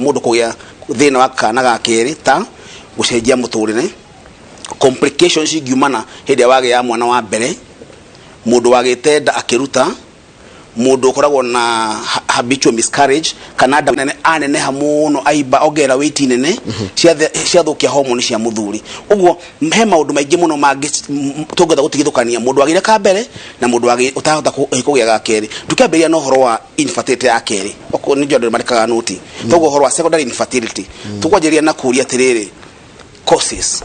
Mũndũ kũgĩa thĩna wa kana ga kerĩ ta gũcenjia mũtũrĩre, complications ingiumana hĩndĩ ĩrĩa wagĩa mwana wa mbere, mũndũ wagĩte nda akĩruta, mũndũ ũkoragwo na habitual miscarriage, kana nda nene aneneha mũno, aimba, ongerera weight nene, ciathũkia hormone cia mũthuri. Ũguo he maũndũ maingĩ mũno mangĩ tũngĩhota gũtigithũkania mũndũ wagĩire ka mbere na mũndũ ũtahota kũgĩa ga kerĩ. Tukĩambĩrĩria na ũhoro wa infertility ya kerĩ, okorwo nĩ andũ marekaga noti, toguo ũhoro wa secondary infertility, tũkwanjĩrĩria na kũria atĩrĩrĩ, causes.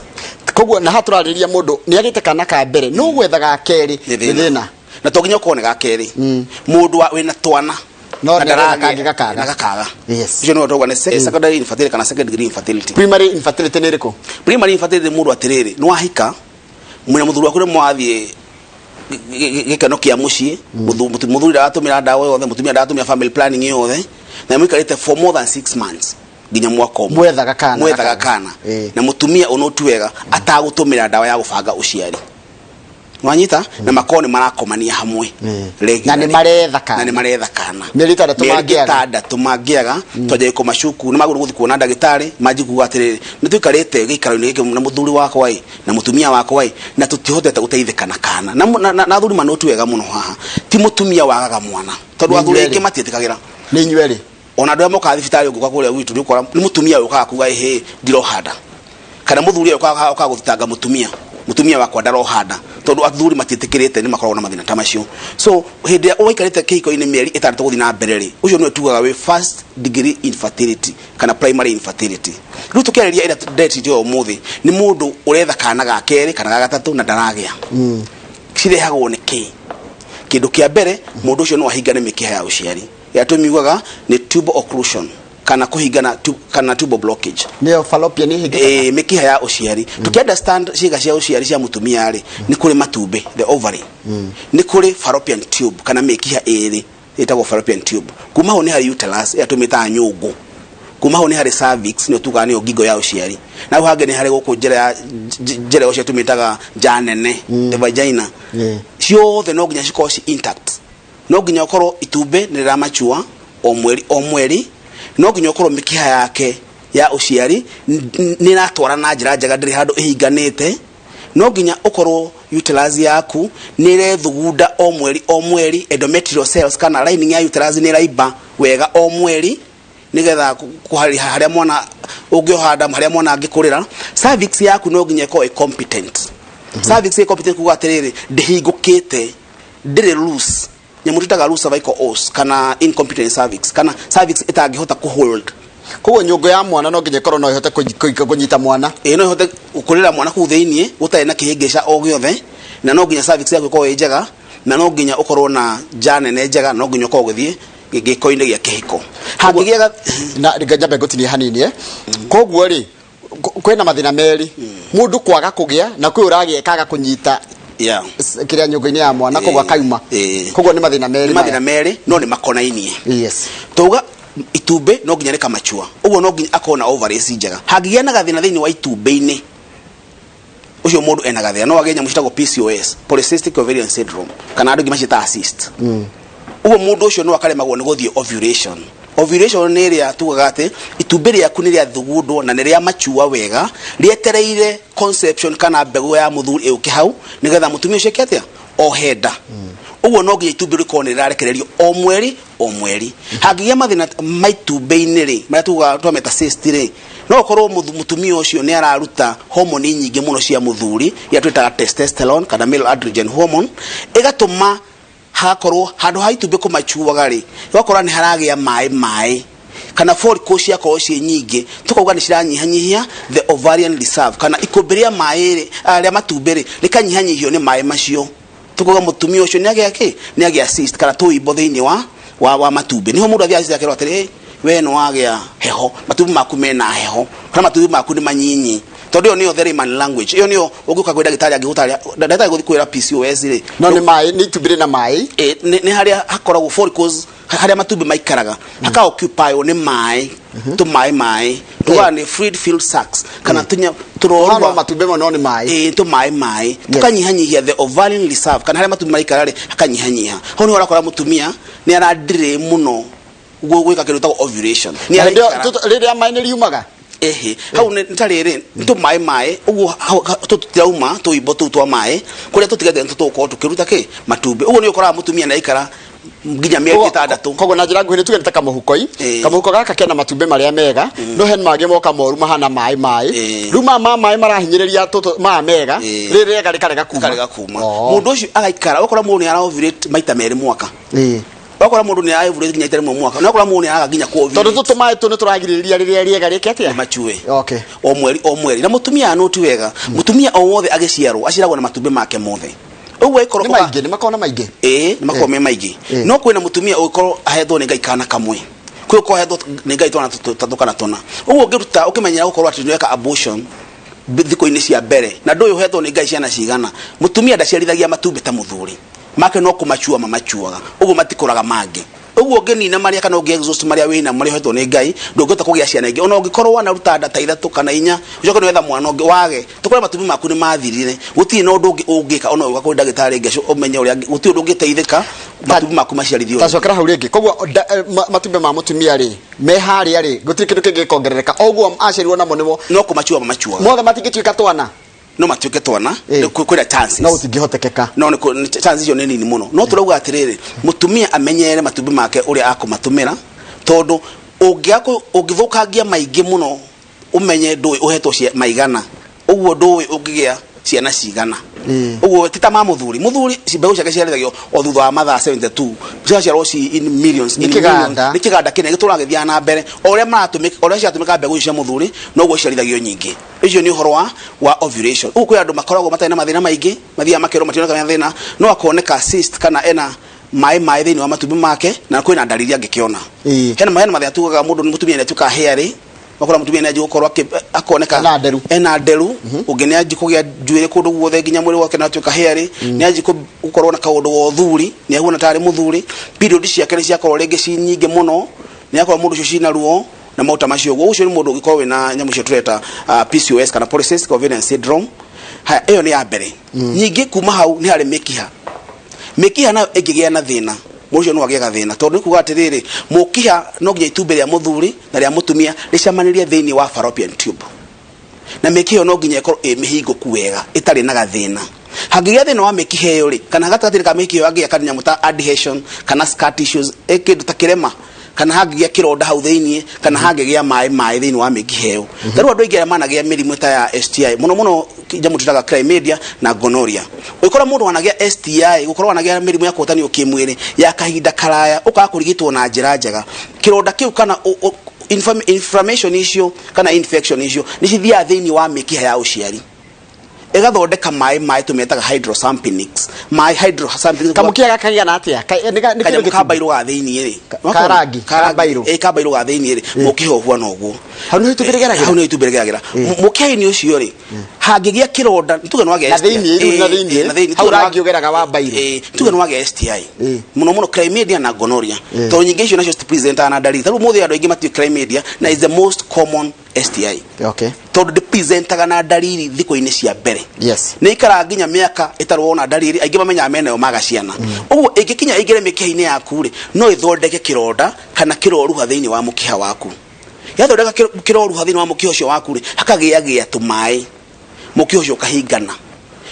Koguo na haha tũrarĩrĩria mũndũ nĩ agĩte kana ka mbere, no gwetha ga kerĩ nĩ nĩ thĩna. Na to nginya ũkorwo nĩ ga kerĩ, mũndũ wĩna twana no na nĩ arona ndaragĩa- kangĩ gakaga. Na gakaga. Yes. Ũcio nĩwe tũrauga nĩ secondary infertility kana second degree infertility. Primary infertility nĩ ĩrĩkũ? Primary infertility, mũndũ atĩrĩrĩ, nĩ wahika, mwĩna mũthuri waku, nĩ mwathiĩ gĩkeno kĩa mũciĩ, mũthuri ndaratũmĩra ndawa yothe, mũtumia ndaratũmĩra family planning yothe, na mũikarĩte for more than 6 months nginya mwaka ũmwe. Mwethaga kana. Mwethaga kana. Na mũtumia ũnũtu wega atagũtũmĩra ndawa ya gũbanga ũciari, wanyita, na makorwo nĩ marakomania hamwe regularly. Na nĩ maretha kana. Na nĩ maretha kana. Mĩeri 6 Mĩeri mangĩaga. 6 mangĩaga, twanjia kũmacuku nĩ magũrũ gũthiĩ kuona ndagĩtarĩ, manji kuga atĩrĩrĩ, nĩ tũikarĩte gĩikaro-inĩ gĩkĩ na mũthuri wakwa ĩ na mũtumia wakwa ĩ, na tũtihotete gũteithĩka na kana. Na athuri manũtu wega mũno haha, ti mũtumia wagaga mwana, tondũ Nĩ athuri inyuerĩ. aingĩ matiĩtĩkagĩra. Nĩ inyuerĩ. Ona andũ arĩa mokaga thibitarĩ, ũngĩũka kũrĩa gwitũ, nĩ ũkora nĩ mũtumia ũkaga kuga, "Ĩhĩ, ndirohanda," kana mũthuri ũyũ ũkaga gũthitanga mũtumia, "Mũtumia wakwa ndarohanda," tondũ athuri matiĩtĩkĩrĩte nĩ makoragwo na mathĩna ta macio. So hĩndĩ ĩrĩa waikarĩte kĩhiko-inĩ mĩeri 6 gũthiĩ na mbere rĩ, ũcio nĩwe tugaga wĩ first degree infertility kana primary infertility. Rĩu tũkĩarĩria ĩrĩa ndetitio ũmũthĩ, nĩ mũndũ ũretha kana ga kerĩ kana ga gatatũ na ndaragĩa. Cirehagwo nĩ kĩ? Kĩndũ kĩa mbere, mũndũ ũcio no ahingane mĩkiha ya ũciari, ĩrĩa tũmiugaga nĩ tubal occlusion kana kũhingana kana tubal blockage. Nĩyo fallopian ĩhingĩkaga. Ĩĩ, mĩkiha ya ũciari. Tũkĩ understand ciĩga cia ũciari cia mũtumia rĩ, nĩ kũrĩ matumbĩ, the ovary, nĩ kũrĩ fallopian tube kana mĩkiha ĩrĩ ĩtagwo fallopian tube, kuma hau nĩ harĩ uterus ĩrĩa tũmĩtaga nyũngũ, kuma hau nĩ harĩ cervix, nĩyo tugaga nĩyo ngingo ya ũciari, na hau hangĩ nĩ harĩ gũkũ njĩra ya njĩra ya ũciari tũmĩtaga nja nene, the vagina. Ciothe no nginya cikorwo ci intact. No nginya ũkorwo itumbĩ nĩ rĩramachua o mweri o mweri, no nginya ũkorwo mĩkiha yake ya ũciari nĩ ĩratwara na njĩra njega, ndĩrĩ handũ ĩhinganĩte, no nginya ũkorwo uterus yaku nĩ ĩrethugunda o mweri o mweri, endometrial cells kana lining ya uterus nĩ ĩraimba wega o mweri, nigetha kũharĩria harĩa mwana ũngĩohanda, harĩa mwana angĩkũrĩra. Cervix yaku no nginya ĩkorwo ĩ competent. Cervix ĩ competent kuga atĩrĩrĩ, ndĩhingũkĩte, ndĩrĩ loose, nyamũ twĩtaga loose cervical os kana incompetent cervix kana cervix ĩtangĩhota kũhold. Koguo nyũngũ ya mwana no nginya ĩkorwo no ĩhote kũnyita mwana. Ĩ, no ĩhote kũrĩra mwana kũu thĩiniĩ gũtarĩ na kĩhĩngĩca o gĩothe, na no nginya cervix yaku ĩkorwo ĩ njega, na no nginya ũkorwo na nja nene njega, no nginya ũkorwo ũgĩthiĩ gĩko-inĩ gĩa kĩhiko hangĩgĩa Na nyambe ngũtinie hanini, eh. Koguo rĩ, kwĩna mathĩna merĩ, mũndũ kwaga kũgĩa na kwĩ ũragĩa ĩkaga kũnyita kĩrĩa nyũngũ-inĩ ya mwana, koguo akauma. Koguo nĩ mathĩna merĩ nĩ mathĩna maya. Merĩ no nĩ makonainie. Tauga itumbĩ no nginya rĩkamachua, ũguo no nginya akorwo na ovaries njega. Hangĩgĩa na gathĩna thĩinĩ wa itumbĩ-inĩ, ũcio mũndũ ena gathĩna, no agĩe nyamũ ciĩtagwo PCOS, polycystic ovarian syndrome, kana andũ angĩ maciĩtaga cyst. Ũguo mũndũ ũcio no akaremagwo nĩ gũthiĩ ovulation. Ovulation nĩ ĩrĩa tugaga atĩ itumbĩ rĩaku nĩ rĩathugundwo na nĩ rĩa machua wega, rĩetereire conception kana mbegũ ya mũthuri ĩũke hau, nĩgetha mũtumia ũcio eke atĩa? Ohe nda. Ũguo no nginya itumbĩ rĩkorwo nĩ rĩrarekererio o mweri o mweri. Hangĩgĩa mathĩna ma itumbĩ-inĩ rĩ, marĩa tugaga twameta cyst rĩ, no ũkorwo mũtumia ũcio nĩ araruta homoni nyingĩ mũno cia mũthuri, iria twĩtaga testosterone kana male androgen hormone, ĩgatũma hagakorwo handũ ha itumbĩ kũmachuaga rĩ, ũgakora nĩ haragĩa maĩ maĩ kana follicles ciakorwo ciĩ nyingĩ, tukauga nĩ ciranyihanyihia the ovarian reserve kana ikũmbĩ rĩa maĩ rĩ, rĩa matumbĩ rĩ, rĩkanyihanyihio nĩ maĩ macio. Tukauga mũtumia ũcio nĩ agĩa kĩ? Nĩ agĩa cyst kana tũimbo thĩinĩ wa matumbĩ. Niho mũndũ athiaga akerwo atĩrĩ, "Hey, we nĩ wagĩa heho, matumbĩ maku mena heho kana matumbĩ maku nĩ manyinyi," tondũ ĩyo nĩyo the layman language. Ĩyo nĩyo ũngĩũka kwĩ ndagĩtarĩ, angĩgũtarĩria ndagĩtarĩ gũthiĩ kwĩra PCOS rĩ. No nĩ maĩ, nĩ itumbĩ rĩna maĩ. Ĩ, nĩ harĩa hakoragwo follicles, harĩa matumbĩ maikaraga haka occupy nĩ maĩ, tũmaĩ maĩ tugaga nĩ fluid filled sacs kana tunya no tũrorua. Matumbĩ mo no nĩ maĩ. Ĩ, tũmaĩ maĩ tukanyihanyihia the ovarian reserve kana harĩa matumbĩ maikara rĩ, hakanyihanyiha. Hau nĩho ũrakora mũtumia nĩ aradirĩ mũno. Gwĩka kĩndũ gĩtagwo ovulation. Nĩ Na hĩndĩ ĩyo araikara. Rĩrĩa maĩ nĩ riumaga. Ehe, hau nĩ ta rĩrĩ nĩ tũ maĩ maĩ ũguo hau tũtirauma tũimbo tũu twa maĩ kũrĩa tũtigete nĩ tũgũkorwo tũkĩruta kĩ matumbĩ. Ũguo nĩ ũkoraga mũtumia nĩ aikara nginya mĩeri 6. Koguo na njĩra nguhĩ nĩ tuge nĩ ta kamũhuko-i. Kamũhuko gaka kena matumbĩ marĩa mega, no he mangĩ moka moru mahana maĩ maĩ. Rĩu maya ma maĩ marahinyĩrĩria tũtũ maya mega, rĩrĩ rĩega rĩkarega kuma. Karega kuma. Mũndũ ũcio agaikara, ũgakora mũndũ nĩ ara ovulate maita merĩ mwaka. Ũgakora mũndũ nĩ ara ovulate nginya ita rĩmwe mwaka, na ũgakora mũndũ nĩ araga nginya kũ ovulate. Tondũ tũtũ maĩ tũ nĩ tũragirĩrĩria rĩrĩa rĩega rĩke atĩa? Machue. O mweri o mweri. Na mũtumia anoti wega, mũtumia o wothe agĩciarwo aciaragwo na matumbĩ make mothe. Ũguo ĩkorwo Nĩ maingĩ, nĩ makoragwo na maingĩ. Ĩĩ, nĩ makoragwo me maingĩ. No kwĩna mũtumia ũngĩkorwo ahetwo nĩ Ngai kana kamwe, kwĩ ũkorwo ahetwo nĩ Ngai twana tũtatũ kana tũna. Ũguo ũngĩruta ũkĩmenyera gũkorwo atĩ nĩweka abortion thikũ-inĩ cia mbere, na ndũĩ ũhetwo nĩ Ngai ciana cigana. Mũtumia ndaciarithagia matumbĩ ta mũthuri, make no kũmachua mamachuaga, ũguo matikũraga mangĩ. Ũguo ũngĩnina marĩa kana ũngĩ exhaust marĩa wĩna marĩa ũhetwo nĩ Ngai, ndũngĩhota kũgĩa ciana ingĩ. Ona ũngĩkorwo wanaruta nda ta ithatũ kana inya, ũcoke nĩwetha mwana ũngĩ wage, tũkore matumbĩ maku nĩ mathirire, gũtirĩ na ũndũ ũngĩ ũngĩka ona ũgĩũka kũrĩ ndagĩtarĩ ngecũ ũmenye ũrĩa, gũtirĩ ũndũ ũngĩteithĩka matumbĩ maku maciarithio rĩngĩ. Tacokera hau rĩngĩ. Koguo matumbĩ ma mũtumia rĩ, me harĩa rĩ, gũtirĩ kĩndũ kĩngĩ gĩkongerereka. O ũguo aciarirwo namo nĩmo. No kũmachua mamachuaga. Mothe matingĩtuĩka twana. No matuĩke twana. Kwĩna chances. No gũtingĩhotekeka. No nĩ chances icio nĩ nini mũno. No tũrauga atĩrĩrĩ, mũtumia amenyere matumbĩ make ũrĩa akũmatũmĩra, tondũ ũngĩthũkangia maingĩ mũno ũmenye ndũĩ ũhetwo maigana, ũguo ndũĩ ũngĩgĩa ciana cigana. Ũguo ti ta ma mũthuri. Mũthuri mbeũ ciake ciarithagio o thutha wa mathaa 72, cigaciarwo ci in millions, Nĩ in kĩganda. millions. Nĩ kĩganda kĩnene gĩtũraga gĩthiaga na mbere. O ũrĩa maratũmĩka, o ũrĩa ciratũmĩka mbegũ icio cia mũthuri, noguo ciarithagio nyingĩ. Ũcio nĩ ũhoro wa ovulation. Ũguo kwĩ andũ makoragwo matarĩ na mathĩna maingĩ, mathiaga makerwo mationeka mena thĩna, no akoneka cyst kana ena maĩ maĩ thĩinĩ wa matumbĩ make, na kwĩna ndariri angĩkĩona. Hena mathĩna tugaga mũndũ nĩ mũtumia nĩ atuĩkaga hairy, ũgakora mũtumia nĩ anjia gũkorwo akoneka Ena nderu. Ena nderu. Ũngĩ nĩ anjia kũgĩa njuĩrĩ kũndũ guothe nginya mwĩrĩ wake nĩ atuĩka hairy, nĩ anjia gũkorwo na kaũndũ ga ũthuri, nĩ ahuana tarĩ mũthuri, period ciake nĩ ciakorwo rĩngĩ ci nyingĩ mũno, nĩ akorwo mũndũ ũcio cina ruo na maũta macio ũguo. Ũcio nĩ mũndũ ũngĩkorwo wĩna nyamũ icio tũreta PCOS kana polycystic ovarian syndrome. Haya, ĩyo nĩ ya mbere. Ningĩ kuma hau nĩ harĩ mĩkiha. Mĩkiha nayo ĩngĩgĩa na thĩna, mũndũ ũcio no agĩe gathĩna, tondũ nĩ kuga atĩrĩrĩ, mũkiha no nginya itumbĩ rĩa mũthuri na rĩa mũtumia rĩcemanĩrie thĩinĩ wa fallopian tube, na mĩkiha ĩyo no nginya ĩkorwo ĩ mĩhingũku wega ĩtarĩ na gathĩna. Hangĩgĩa thĩna wa mĩkiha ĩyo rĩ, kana gatagatĩ ka mĩkiha ĩyo hangĩgĩa kanyamũ ta adhesion kana scar tissues, ĩ kĩndũ ta kĩrema, kana hangĩgĩa kĩronda hau thĩinĩ, kana hangĩgĩa maĩ maĩ thĩinĩ wa mĩkiha ĩyo. Ta rĩu andũ aingĩ arĩa managĩa mĩrimũ ta ya STI, mũno mũno nyamũ twĩtaga chlamydia na gonorrhea. Ũngĩkora mũndũ anagĩa STI, gũkorwo anagĩa mĩrimũ ya kũhotanio kĩmwĩrĩ ya kahinda karaya, ũkaga kũrigitwo na njĩra njega, kĩronda kĩu kana inflammation icio kana infection icio nĩ cithiaga thĩinĩ wa mĩkiha ya ũciari, ĩgathondeka maĩ maĩ tũmetaga hydrosalpinx. Maĩ hydrosalpinx. Kamũkiha gaka kaigana atĩa? Nĩ kanyamũ kĩndũ ka mbairũ ga thĩinĩ rĩ. Ka rangi, ka mbairũ. Ĩ, ka mbairũ ga thĩinĩ rĩ, mũkiha ũhuana ũguo. Hau nĩho itumbĩ rĩgeragĩra? Hau nĩho itumbĩ rĩgeragĩra. Mũkiha-inĩ ũcio rĩ, hangĩgĩa kĩronda, tuge nĩ wagĩa Na STI. thĩinĩ, rĩu na thĩinĩ. Na thĩinĩ, Hau tuge nĩ rangi ũgeraga wa mbairũ. Tuge nĩ wagĩa STI. Mũno mũno chlamydia na gonorrhea. Tondũ nyingĩ icio nacio citipresentaga na ndariri. Ta rĩu ũmũthĩ andũ aingĩ matiũĩ chlamydia na is the most common STI. Tondũ ndĩpresentaga na ndariri thikũ-inĩ cia mbere. Nĩ ikaraga nginya mĩaka ĩtarĩ wona ndariri, aingĩ mamenyaga menayo maga ciana. Ũguo ĩngĩkinya ĩingĩre mĩkiha-inĩ yaku rĩ, no ĩthondeke kĩronda kana kĩroruha thĩinĩ wa mũkiha waku. Yathondeka kĩroruha thĩinĩ wa mũkiha ũcio waku rĩ, hakagĩa gĩa tũmaĩ, mũkiha ũcio ũkahingana.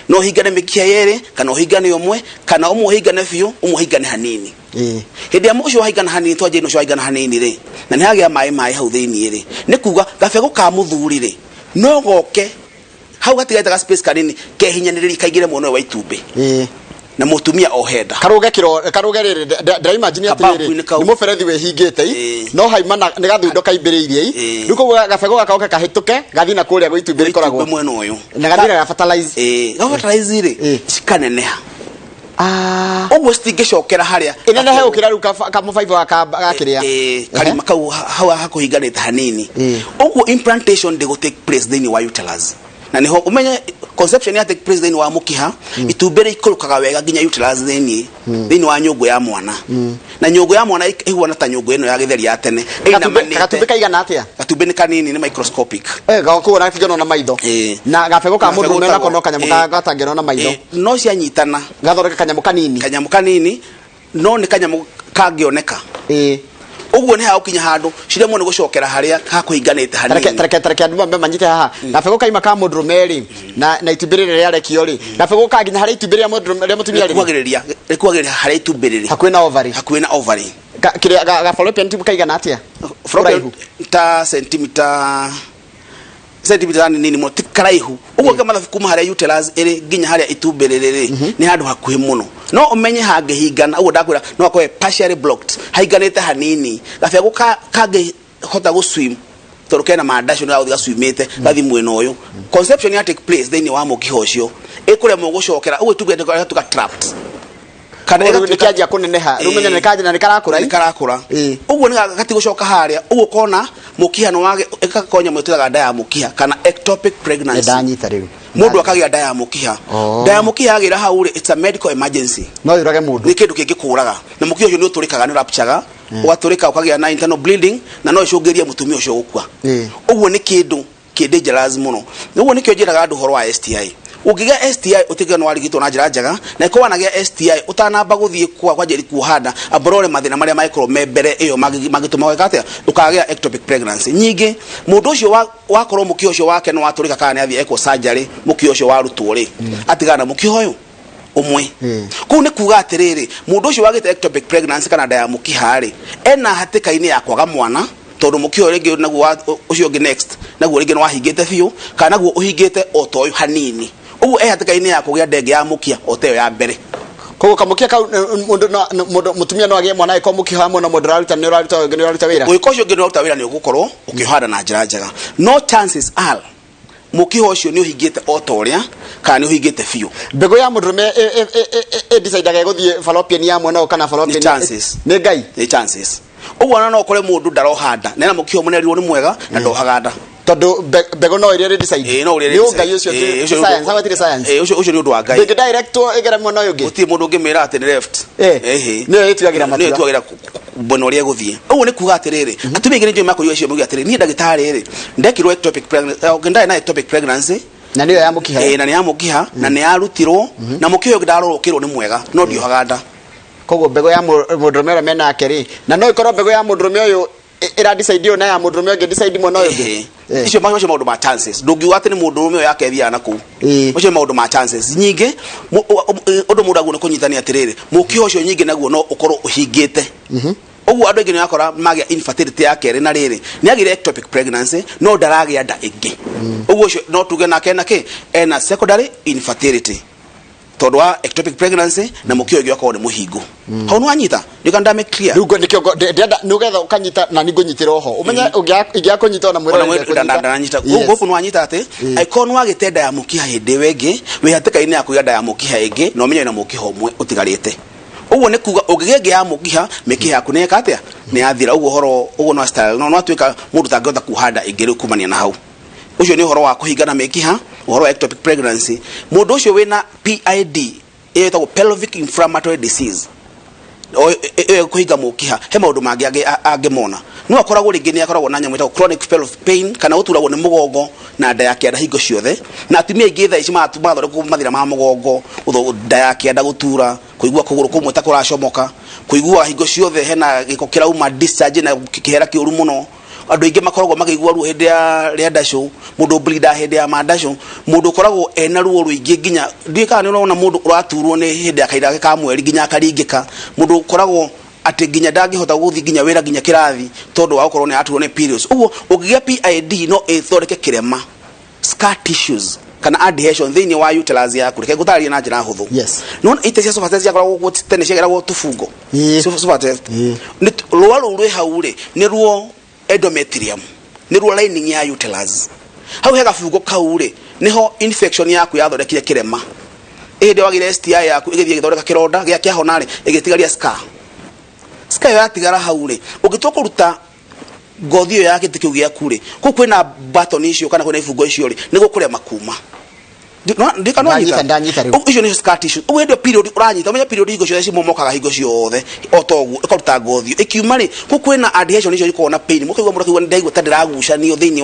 No ũhingane mĩkiha yerĩ, kana ũhingane ũmwe, kana ũmwe ũhingane biũ, ũmwe ũhingane hanini. Hĩndĩ ĩrĩa ũcio wahingana hanini, twanjie na ũcio wahingana hanini rĩ, na nĩ hagĩa maĩ maĩ hau thĩinĩ rĩ, nĩ kuga gabegũ ka mũthuri rĩ, no goke hau gatigarĩte ga space kanini kehinyanĩrĩrie kaingĩre mwena ũyũ wa itumbĩ. Na mũtumia ohe nda. Karuge kiro, karuge rĩrĩ, ndĩra imagine atĩrĩrĩ, Kabampu-inĩ kau. nĩ mũberethi wĩhingĩte i, no haima na nĩ gathundo kaimbĩrĩirie i. Rĩu koguo gabegũ gaka goke kahĩtũke, gathiĩ na kũrĩa gwĩ itumbĩ rĩkoragwo. Itumbĩ mwena ũyũ. Na gathiĩ ga fertilize. Ga fertilize rĩ, cikaneneha. Ũguo citingĩcokera harĩa. Ĩnenehe gũkĩra rĩu kamũbaibũ gaka ga kĩrĩa. Karima kau hau hakũhinganĩte hanini. Ũguo implantation ndĩgũ take place thĩinĩ wa uterus. Na niho umenye conception ya take place thĩinĩ wa mũkiha, itumbĩ rĩikũrũkaga wega nginya uterus thĩinĩ, thĩinĩ wa nyũngũ ya mwana. Na nyũngũ ya mwana ĩhuana ta nyũngũ ĩno ya gĩtheri ya tene. Gatumbĩ Ĩinamanĩte. Gatumbĩ kaigana atĩa? Gatumbĩ nĩ kanini, nĩ microscopic. Gakoguo gatingĩonwo na maitho. Na gabegũ ka Gabegũ mũndũrũme nako tagwo. no kanyamũ gatangĩonwo na maitho. No cianyitana. Gathondeka kanyamũ kanini. Kanyamũ kanini, no nĩ kanyamũ kangĩoneka. Ũguo nĩ hagũkinya handũ ciremwo nĩ gũcokera harĩa hakũhinganĩte Tareke hanini. tareke andũ mambe manyite haha. Gabegũ kaima ka mũndũrũme rĩ, na itumbĩ rĩrĩ rĩarekio rĩ, gabegũ ka nginya harĩa itumbĩ rĩa mũndũrũme rĩa mũtumia rĩrĩ. Rĩkuhagĩrĩria harĩa itumbĩ rĩrĩ. Hakuhĩ na ovary. Hakuhĩ na ovary. Kĩrĩa ga fallopian tube kaigana atĩa? Fallopian ta centimeter nini mũno, ti karaihu ũguo. Ngĩmathabu kuma harĩa uterus ĩrĩ nginya harĩa itumbĩ rĩrĩ rĩ, nĩ handũ hakuhĩ mũno. No ũmenye hangĩhingana ũguo ndakwĩra, no akorwo partially blocked, hainganĩte hanini, gabegũ kangĩhota gũ swim tondũ kena mandacũ, nĩ gagũthiĩ gacwimĩte gathi mwena ũyũ. Conception ya take place thĩinĩ wa mũkiha ũcio, ĩkũremwo gũcokera ũguo, itumbĩ rĩgatuĩka trapped kana rĩu nĩkĩanjia kũneneha rĩu, menya nĩkanjia na nĩkarakũra. Nĩ karakũra. Ũguo nĩ gatigũcoka harĩa ũguo, kona mũkiha nĩ wage ĩgakorwo nyamũ ĩtwĩtaga nda ya mũkiha kana ectopic pregnancy. Ndanyita rĩu. Mũndũ akagĩa nda ya mũkiha. Nda ya mũkiha yagĩra hau rĩ, it's a medical emergency. No yũrage mũndũ. Nĩ kĩndũ kĩngĩkũraga, na mũkiha ũcio nĩ ũtũrĩkaga, nĩ rupture, ũgatũrĩka ũkagĩa na internal bleeding, na no ĩcũngĩrĩrie mũtumia ũcio gũkua. Ũguo nĩ kĩndũ kĩ dangerous mũno. Ũguo nĩkĩo njĩraga andũ ũhoro wa STI. Ũngĩgĩa STI, ũtigĩrĩre nĩ warigitwo na njĩra njega, na ĩkorwo wanagĩa STI ũtanamba gũthiĩ kwa kwanjĩrĩria kuoha nda, amba ũrore mathĩna marĩa mangĩkorwo me mbere ĩyo mangĩtũma weka atĩa ũkagĩa ectopic pregnancy. Nyingĩ mũndũ ũcio wakorwo mũkiha ũcio wake nĩ watũrĩka kana nĩ athiĩ ekwo surgery, mũkiha ũcio warutwo rĩ, atigana na mũkiha ũyũ ũmwe. Kũu nĩ kuga atĩrĩrĩ, mũndũ ũcio wagĩte ectopic pregnancy kana nda ya mũkiha rĩ, ena hatĩka-inĩ ya kwaga mwana, tondũ mũkiha ũyũ rĩngĩ naguo ũcio ũngĩ next naguo rĩngĩ nĩ wahingĩte biũ, kana naguo ũhingĩte o ta ũyũ hanini. Ũguo e hatĩka-inĩ ya kũgĩa ndenge ya mũkiha o ta ĩyo ya mbere. Koguo kamũkiha kau, mũndũ no mũndũ mũtumia no agĩe mwana ĩkorwo mũkiha wa mwena ũmwe ndũraruta, nĩ ũraruta, ũngĩ nĩ ũraruta wĩra. Ũgĩkorwo ũcio ũngĩ nĩ ũraruta wĩra, nĩ ũgũkorwo ũkĩoha nda na njĩra njega, no chances are mũkiha ũcio nĩ ũhingĩte o ta ũrĩa kana nĩ ũhingĩte biũ. Mbegũ ya mũndũrũme ĩdecidaga ĩgũthiĩ fallopian ya mwena ũyũ kana fallopian Nĩ chances. Nĩ Ngai. Nĩ chances. Ũguo ona no ũkore mũndũ ndaroha nda na ena mũkiha mũnerirwo nĩ mwega na ndohaga nda. Tondũ mbegũ no ĩrĩa ĩrĩ decide. Ĩĩ, no ũrĩa Nĩ Ngai ũcio. Ti science, hatirĩ science. Ĩĩ, ũcio nĩ ũndũ wa Ngai. Ndĩngĩ directwo ĩgere mwena ũyũ ũngĩ. Gũtirĩ mũndũ ũngĩmĩra atĩ nĩ left. Ĩhĩ. Nĩyo ĩtuagĩra matua. Nĩyo ĩtuagĩra mwena ũrĩa ĩgũthiĩ. Ũguo nĩ kuga atĩrĩrĩ, atumia aingĩ nĩ njũĩ makũria ũcio, mauge atĩrĩrĩ, niĩ ndagĩtarĩ rĩ, ndekirwo ectopic pregnancy, ndarĩ na ectopic pregnancy. Na nĩyo ya mũkiha. Ĩĩ, na nĩ ya mũkiha na nĩ yarutirwo, na mũkiha ũyũ ndarorwo kĩrwo nĩ mwega no ndiohaga nda. Koguo mbegũ ya mũndũrũme ũrĩa menake rĩ, na no ĩkorwo mbegũ ya mũndũrũme ũyũ ĩra decide ũyũ na ya mũndũrũme ũngĩ decide mwena ũyũ ũngĩ. Icio macio maũndũ ma chances, ndũngiuga atĩ nĩ mũndũrũme ũyũ yake ĩthiaga na kũu. Macio nĩ maũndũ ma chances. Nyingĩ ũndũ mũndũ aguo nĩ kũnyitania atĩrĩrĩ, mũkiha ũcio nyingĩ naguo no ũkorwo ũhingĩte. Ũguo andũ aingĩ nĩ ũrakora magĩa infertility ya kerĩ, na rĩrĩ nĩ agĩire ectopic pregnancy no ndaragĩa nda ĩngĩ. Ũguo ũcio no tuge nake ena kĩ, ena secondary infertility tondũ wa ectopic pregnancy na mũkiha ũngĩ ũgakorwo nĩ mũhingu. Hau nĩ wanyita? Nĩ kana ndame clear? Rĩu nĩkĩo ndĩrenda nĩgetha ũkanyita na ningũnyitĩra oho ũmenye ingĩaga kũnyita ona mwĩrore. Ona ndaranyita. Gũkũ nĩ wanyita atĩ angĩkorwo nĩ wagĩte nda ya mũkiha hĩndĩ ĩyo ĩngĩ, wĩ hatĩka-inĩ ya kũgĩa nda ya mũkiha ĩngĩ, na ũmenye wĩna mũkiha ũmwe ũtigarĩte. Ũguo nĩ kuga ũngĩgĩa ĩngĩ ya mũkiha, mĩkiha yaku nĩ yeka atĩa? Nĩ yathira. Ũguo ũhoro ũguo no style no nwatuĩka mũndũ ũtangĩhota kuoha nda ĩngĩ rĩu kumania na hau. Ũcio nĩ ũhoro wa kũhingana mĩkiha, ũhoro wa ectopic pregnancy. Mũndũ ũcio wĩna PID, ĩyo ĩtagwo pelvic inflammatory disease, ĩyo kũhinga mũkiha, he maũndũ mangĩ angĩmona. No akoragwo rĩngĩ nĩ akoragwo na nyamũ ĩtagwo chronic pelvic pain, kana gũturagwo nĩ mũgongo na nda ya kĩanda hingo ciothe. Na atumia aingĩ thaa ici marathondekwo mathĩna ma mũgongo, nda ya kĩanda gũtura, kũigua kũgũrũ kũmwe ta kũracomoka, kũigua hingo ciothe hena gĩko kĩrauma, discharge na kĩhera kĩũru mũno. Andũ aingĩ makoragwo makĩigua ruo hĩndĩ ya rĩa ndacũ, mũndũ bleeder hĩndĩ ya mandacũ, mũndũ ũkoragwo ena ruo rũingĩ nginya ndiũĩ kana nĩ ũrona mũndũ ũraturwo nĩ hĩndĩ ya kahinda gake ka mweri nginya akaringĩka, mũndũ ũkoragwo atĩ nginya ndangĩhota gũthiĩ nginya wĩra, nginya kĩrathi, tondũ wa gũkorwo nĩ araturwo nĩ periods. Ũguo ũngĩgĩa PID no ĩthondeke kĩrema, scar tissues kana adhesion thĩinĩ wa uterus yaku. Reke ngũtarĩrie na njĩra hũthũ. Nĩwona itĩ cia sofa set ciakoragwo guo tene, ciageragwo tũbungo. Sofa set. Nĩ rũa rũu rwĩ hau rĩ, nĩ ruo endometrium, nĩ ruo lining ya uterus. Hau he gabungo kau rĩ, nĩho infection yaku yathondekire kĩrema. Hĩndĩ wagĩire STI yaku ĩgĩthiĩ ĩgĩthondeka kĩronda gĩa kĩahona rĩ, ĩgĩtigaria scar. Scar ĩyo yatigara hau rĩ, ũngĩtua kũruta ngothi ĩyo ya gĩtĩ kĩu gĩaku rĩ, kũu kwĩna button icio kana kwĩna ibungo icio rĩ, nĩ gũkũrema kuma. Ndanyita, ndanyita rĩu. Icio nĩcio scar tissue. Ũguo hĩndĩ ĩyo period ũranyita, ũmenye period hingo ciothe cimomokaga hingo ciothe o ta ũguo, ĩkaruta ngothi ĩyo. Ĩkiuma rĩ, kũu kwĩna adhesion icio ikoragwo na pain. Mũkaigua mũndũ akiuga ndaigua ta ndĩragucanio thĩinĩ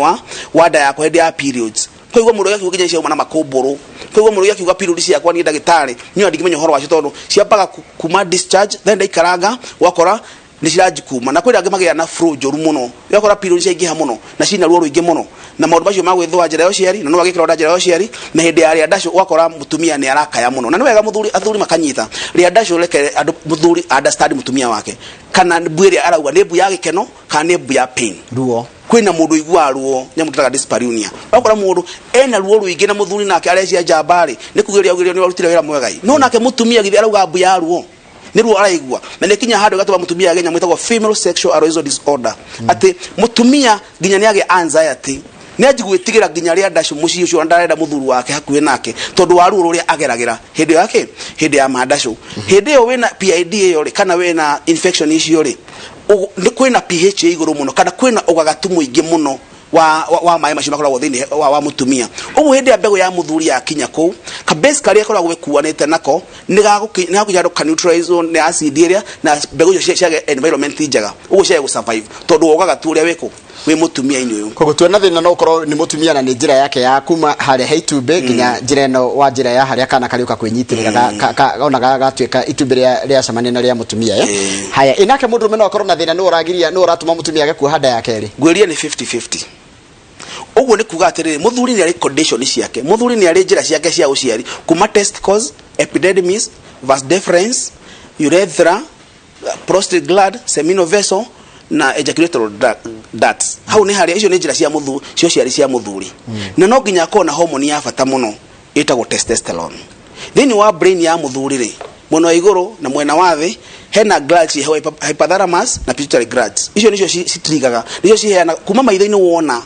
wa nda yakwa hĩndĩ ya periods. Kũigua mũndũ akiuga nginya ciauma na makũmbũrũ. Kũigua mũndũ akiuga period ciakwa niĩ ndagĩtarĩ niĩ ona ndingĩmenya ũhoro wacio, tondũ ciambaga kuma discharge, then ndaikaranga wakora Nĩ ciranji kuma na kwĩna angĩ magĩa na flow njũru mũno, ũgakora period ciaingĩha mũno na cina ruo rũingĩ mũno na maũndũ macio ma gwĩthũa njĩra ya ũciari, na no agĩkĩra njĩra ya ũciari. Na hĩndĩ ya rĩa ndacũ ũgakora mũtumia nĩ arakaya mũno, na nĩ wega mũthuri, athuri makanyita rĩa ndacũ. Reke andũ, mũthuri understand mũtumia wake, kana mbu ĩrĩa arauga nĩ mbu ya gĩkeno kana nĩ mbu ya pain. Ruo. Kwĩna mũndũ ũiguaga ruo, nyamũ tũtaga dyspareunia. Wakora mũndũ ena ruo rũingĩ na mũthuri nake arecia njamba rĩ, nĩ kugĩria augĩrio nĩ warutire wĩra mwega ĩ. No nake mũtumia githĩ arauga mbu ya ruo, nĩ ruo araigua, na nĩ kinya handũ gatũma mũtumia agĩe nyamũ ĩtagwo female sexual arousal disorder, atĩ mũtumia nginya nĩ agĩa anxiety, nĩ anji gwĩtigĩra nginya rĩa ndacũ mũciĩ ũcio, ndarenda mũthuri wake hakuhĩ nake tondũ wa ruo rũrĩa ageragĩra hĩndĩ yake, hĩndĩ ya mandacũ. Hĩndĩ ĩyo wĩna PID ĩyo rĩ, kana wĩna infection icio rĩ, nĩ kwĩna pH ĩ igũrũ mũno, kana kwĩna ũgagatu mũingĩ mũno wa maĩ macio makoragwo thĩinĩ wa mũtumia. Ũguo hĩndĩ ya mbegũ ya mũthuri yakinya kũu, ka base karĩa ĩkoragwo ĩkuanĩte nako nĩ gagũkinya handũ ka neutralize nĩ acid ĩrĩa, na mbegũ icio ciage environment njega, ũguo ciage gũ-survive tondũ wa ũgagatu ũrĩa wĩkũ wĩ mũtumia-inĩ ũyũ. Koguo tuona thĩna no ũkorwo nĩ mũtumia na nĩ njĩra yake ya kuma harĩa he itumbĩ nginya njĩra ĩno wa njĩra ya harĩa kana karĩũka kwĩnyitĩrĩra, ona gatuĩka itumbĩ rĩacemania na rĩa mũtumia, eh? Haya, ĩ nake mũndũrũme no akorwo na thĩna nĩ ũragiria, nĩ ũratũma mũtumia age kuoha nda ya kerĩ? Ngwĩrie nĩ 50-50. Ũguo nĩ kuga atĩrĩrĩ, mũthuri nĩ arĩ condition ciake, mũthuri nĩ arĩ njĩra ciake cia ũciari kuma testicles, epididymis, vas deferens, urethra, prostate gland, seminal vessel na ejaculatory ducts. Hau nĩ harĩa icio nĩ njĩra cia mũthuri, cia ũciari cia mũthuri. Na no nginya akorwo na hormone ya bata mũno ĩtagwo testosterone. Thĩinĩ wa brain ya mũthuri rĩ, mwena wa igũrũ na mwena wa thĩ, hena glands ciĩhagwo hypothalamus na pituitary glands. Icio nĩcio citrigaga, nĩcio ciheanaga kuma maitho-inĩ wona,